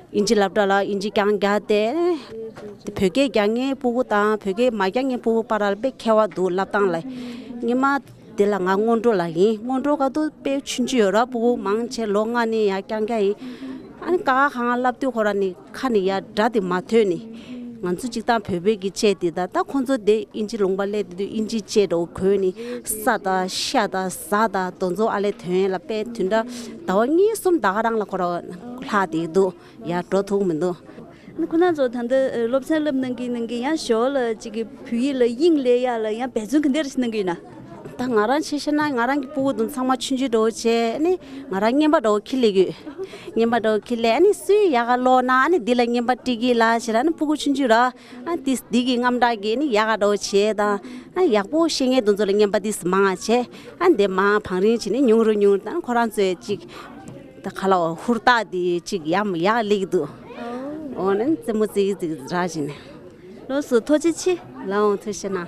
དབྱིན་ཇི་སློབ་གྲྭ་ལ་དབྱིན་ཇི་རྐྱང་རྒྱག་སྟེ། དེ་བོད་སྐད་རྒྱག་མཁན་སྤུ་གུ་དང་བོད་སྐད་མ་རྒྱག་མཁན་སྤུ་གུ་བར་ལ་དཔེ་ཁྱད་པར་འདུག་སློབ་སྟངས་ལ། སྔོན་མ་དེ་ལ་ང་སྔོན་འགྲོ་ལ་ཡིན། སྔོན་འགྲོ་ག་དུས་དཔེ་ཆུང་ཆུང་ཡོད་ར། སྤུ་གུ་མང་ཆེ་ལོ་ལྔ་ནས་ཡར་རྐྱང་རྐྱང་ཡིན། ཨ་ནི་ཀ་ཁ་གང་སློབ་དུས་ཁོ་རང་ནི་ཁ་ནས་ཡར་སྒྲ་དེ་མ་ཐོས་ནི། ང་ཚོ་སྤྱིར་བཏང་བོད་པའི་གི་བཅད་དེ་ད་ད་ཁོང་ཚོ་དེ་དབྱིན་ཇི་ལུང་པ་སླེབས་དུས་དབྱིན་ཇི་བཅད་འདྲ་བོ་གོན་ནི། ས་དང་ཤ་དང་ཟ་དང་དེ་ཚོ་ཨ་ལས་ཐོན་ཡས་ལ་དཔེ་དུས་འདྲ་ཟླ་བ་གཉིས་གསུམ་ད་ག་རང་ལ་ཁོ་རང་ལྷག་བསྡད་འདུག་ཡར་འགྲོ་ཐུབ་མི་འདུག་ནི་ཁོ་རང་ཚོ་ད་ལྟ་སློབ་ཚན་བསླབ་གནང་གི་གནང་གི་ཡང་ཞོར་ལ་ཅིག་གི་བོད་ཡིག་ལ་དབྱིངས་སླེབས་ཡག་ལ་ཡང་འབད་བརྩོན་ག་འདྲ་རེ་གནང་གི་ཡོད་ན། ད་ང་རང་ཆ་བཞག་ན་ང་རང་གི་སྤུ་གུ་དེ་ཚང་མ་ཆུང་ཆུང་འདྲ་བོ་བྱས། ཨ་ནི་ང་རང་རྔན་པ་འདྲ་བོ་འཁྱེར་སླེབས་ཡོད། རྔན་པ་འདྲ་བོ་འཁྱེར་སླེབས། ཨ་ནི་སུས་ཡག་ག་ཀློག་ན་ཨ་ནི་འདི་ལ་རྔན་པ་སྤྲད་ཀྱི་ལ་ཟེར། ཨ་ནི་སྤུ་གུ་ཆུང་ཆུང་ར། ཨ་འདི་འདི་གི་རྔམ་སྐྲག་གིས་ཨ་ནི་ཡག་ག་འདྲ་བོ་བྱས་དང་། ཨ་ཡག་པོ་ཤེས་མཁན་དེ་ཚོ་ལ་རྔན་པ་འདི་མང་བ་བྱས། ཨ་འདི་མང་བང་རིམ་བྱས་ནས་ཉུང་རུ་ཉུང་རུ། ད་ཁོ་རང་ཚོས་ཅིག་ད་ག་ལ་བ་ཧུར་ཐག་འདི་ཅིག་ཡག་ཡག་སླེབས་ཀྱི་འདུག་འོ་ན་རྩེད་མོ་རྩེ་གི་རྩེ་གི་ར་བྱས་ནས། ལགས་སོ། ཐུགས་རྗེ་ཆེ། ལགས་འོང་། ཐུགས་རྗེ་གནང་།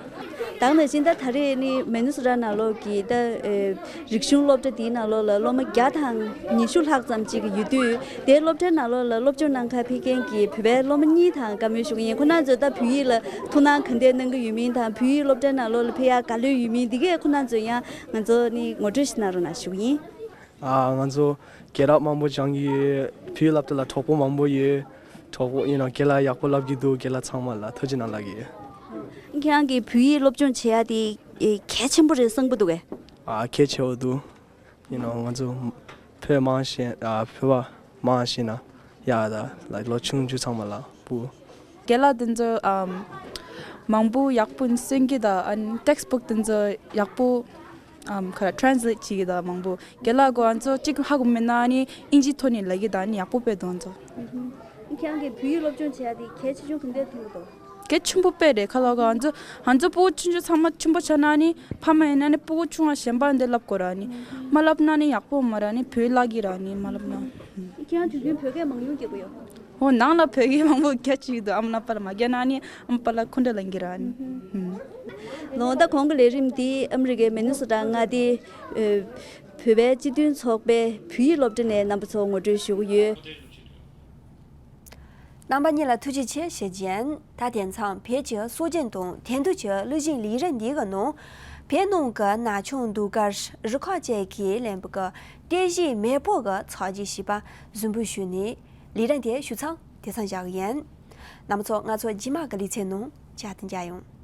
ད་ག་ནང་བཞིན་ད་ད་རེས་ནི་མེ་ནུ་སི་ར་ནང་ལོགས་ཀྱི་ད་ཨེ་རིག་གཞུང་སློབ་གྲྭ་འདིའི་ནང་ལོགས་ལ་སློབ་མ་བརྒྱ་དང་ཉི་ཤུ་ལྷག་ཙམ་ཅིག་ཡོད་དུས། དེའི་སློབ་གྲྭའི་ནང་ལོགས་ལ་སློབ་སྦྱོང་གནང་གར་ཕེབས་མཁན་གྱི་བོད་པའི་སློབ་མ་གཉིས་དང་བཀའ་མོལ་ཞུ་གི་ཡིན། ཁོ་རང་ཚོས་ད་བོད་ཡིག་ལ་ཐུགས་སྣང་ག་འདྲས་གནང་གི་ཡོད་མིན་དང་། བོད་ཡིག་སློབ་གྲྭའི་ནང་ལོགས་ལ་ཕེབས་ཡག་ག་ལོས་ཡོད་མིན། འདི་གས་ཁོ་རང་ཚོས་ཡང་ང་ཚོ་ནི་ངོ་སྤྲོད་ཞིག་གནང་རོགས་གནང་ཞུ་གི་ཡིན། ཨ། ང་ཚོ་དགེ་རབ་དམངས་སློབ་སྦྱང་གི་ཡོད། བོད་ཡིག་སློབ་གྲྭ་ལ་གྲོགས་པོ་མང་པོ་ཡོད། གྲོགས་པོ་ཡིན་ནའང་དགེ་ལགས་ཡག་པོ་བསླབ་ཀྱི་འདུག་དགེ་ལགས་ཚང་མ་ལ་ཐུགས་རྗེ་གནང་ལབ་ཀྱི་ཡོད། ཁྱེད་རང་གིས་བོད་ཡིག་སློབ་སྦྱོང་བྱེད་ཡ་དེ་གལ་ཆེན་པོ་རེད་བསམ་གྱི་འདུག་གས། ཨ། གལ་ཆེ་བོ་འདུག་ཡིན་ནའང་ང་ཚོ་བོད་མང་ཤེས། ཨ། བོད་པ་མང་ཤེས་ན་ཡག་ད་ལ། ལོ་ཆུང་ཆུང་ཚང་མ་ལ་སྤུ། དགེ་ལགས་དེ་ཚོ་ཨམ་མང་པོ་ཡག་པོ་གསན་གྱི་དང་། ཨ་ནི་ཊེགསི་བུག་དེ་ཚོ་ཡག་པོ་ཨམ་ག་རེ་ཊྲན་སི་ལེཊ་བྱེད་ཀྱི་དང་། མང་པོ་དགེ་ལགས་ཁོ་རང་ཚོ་གཅིག་ཧ་གོ་མེད་ན་ཨ་ནི་ཨིན་ཇིའི་ཐོག་ནས་ལབ་ཀྱི་དང་། ཨ་ནི་ཡག་པོ་དཔེ་འདུག་ཁྱེད་རང་གིས་བོད་ཡིག་སློབ་སྦྱོང་བྱེད་ཡ་དེ་གལ་ཆེ་ཆུང་ག་འདྲས་མཐོང་གི་འདུག་གལ་ཆེན་པོ་དཔེ་རེད། ཁ་ལོ་ག་ང་ཚོ་ང་ཚོ་སྤུ་གུ་ཆུང་ཆུང་ཚང་མ་ཆེན་པོ་ཆགས་ན་ཨ་ནི་ཕ་མ་ཡིན་ན་ནི་སྤུ་གུ་ཆུང་བ་གཞན་པ་འདི་བསླབ་དགོས་ར། ཨ་ནི་མ་བསླབ་ན་ནི་ཡག་པོ་མ་རེད། ཨ་ནི་བོད་ཡིག་བརླག་གི་ར། ཨ་ནི་མ་བསླབ་ན། ཁྱེད་རང་དུས་རྒྱུན་བོད་སྐད་མང་ཉུང་རྒྱག་གི་ཡོད། ཧོ། ནང་ལ་བོད་སྐད་མང་པོ་རྒྱག་བཅུག་གི་འདུག་ཨ་མ་ལགས་པ་ལ་མ་རྒྱག་ན་ནི་ཨ་མ་པ་ལ་འཁོན་འགྲས་ལངས་ཀྱི་ར། ཨ་ནི། ལགས་འོང་། ད་གོང་གི་ལས་རིམ་འདི་ཨ་མི་རི་ཀའི་མེ་ནི་སོ་ཊ་མངའ་སྡེའི་ཨེ་བོད་པའི་སྤྱི་མཐུན་ཚོགས་པའི་བོད་ཡིག་སློབ་གྲྭ་ནས་རྣམ་པ་ཚོར་ངོ་སྤྲོད་ཞུ་གི་ཡོད། རྣམ་པ་གཉིས་ལ་ཐུགས་རྗེ་ཆེ་ཞེས་བྱས། ད་དེང་སང་བོད་ཀྱི་སྲོལ་རྒྱུན་དང་དེང་དུས་ཀྱི་གླུ་གཞས་ལེ་ཚན་འདི་གི་ནང་བོད་ནང་གི་ན་ཆུང་ཟློས་གར་རུ་ཁག་བཅས་ཀྱིས་ལེན་པའི་སྐད་གཞས་མེས་པོ་གི་ཚོགས་ཀྱི་བྱིས་པ་གཟིགས་འབུལ་ཞུས་ནས་ལེ་ཚན་དེ་ཞུ་ཚང་དེ་ཙམ་བཞག་གི་ཡིན། རྣམ་པ་ཚོ་ང་ཚོ་རྗེས་མ་གི་ལེ་ཚན་ནང་བཅར་དུ་མཇལ་ཡོང་།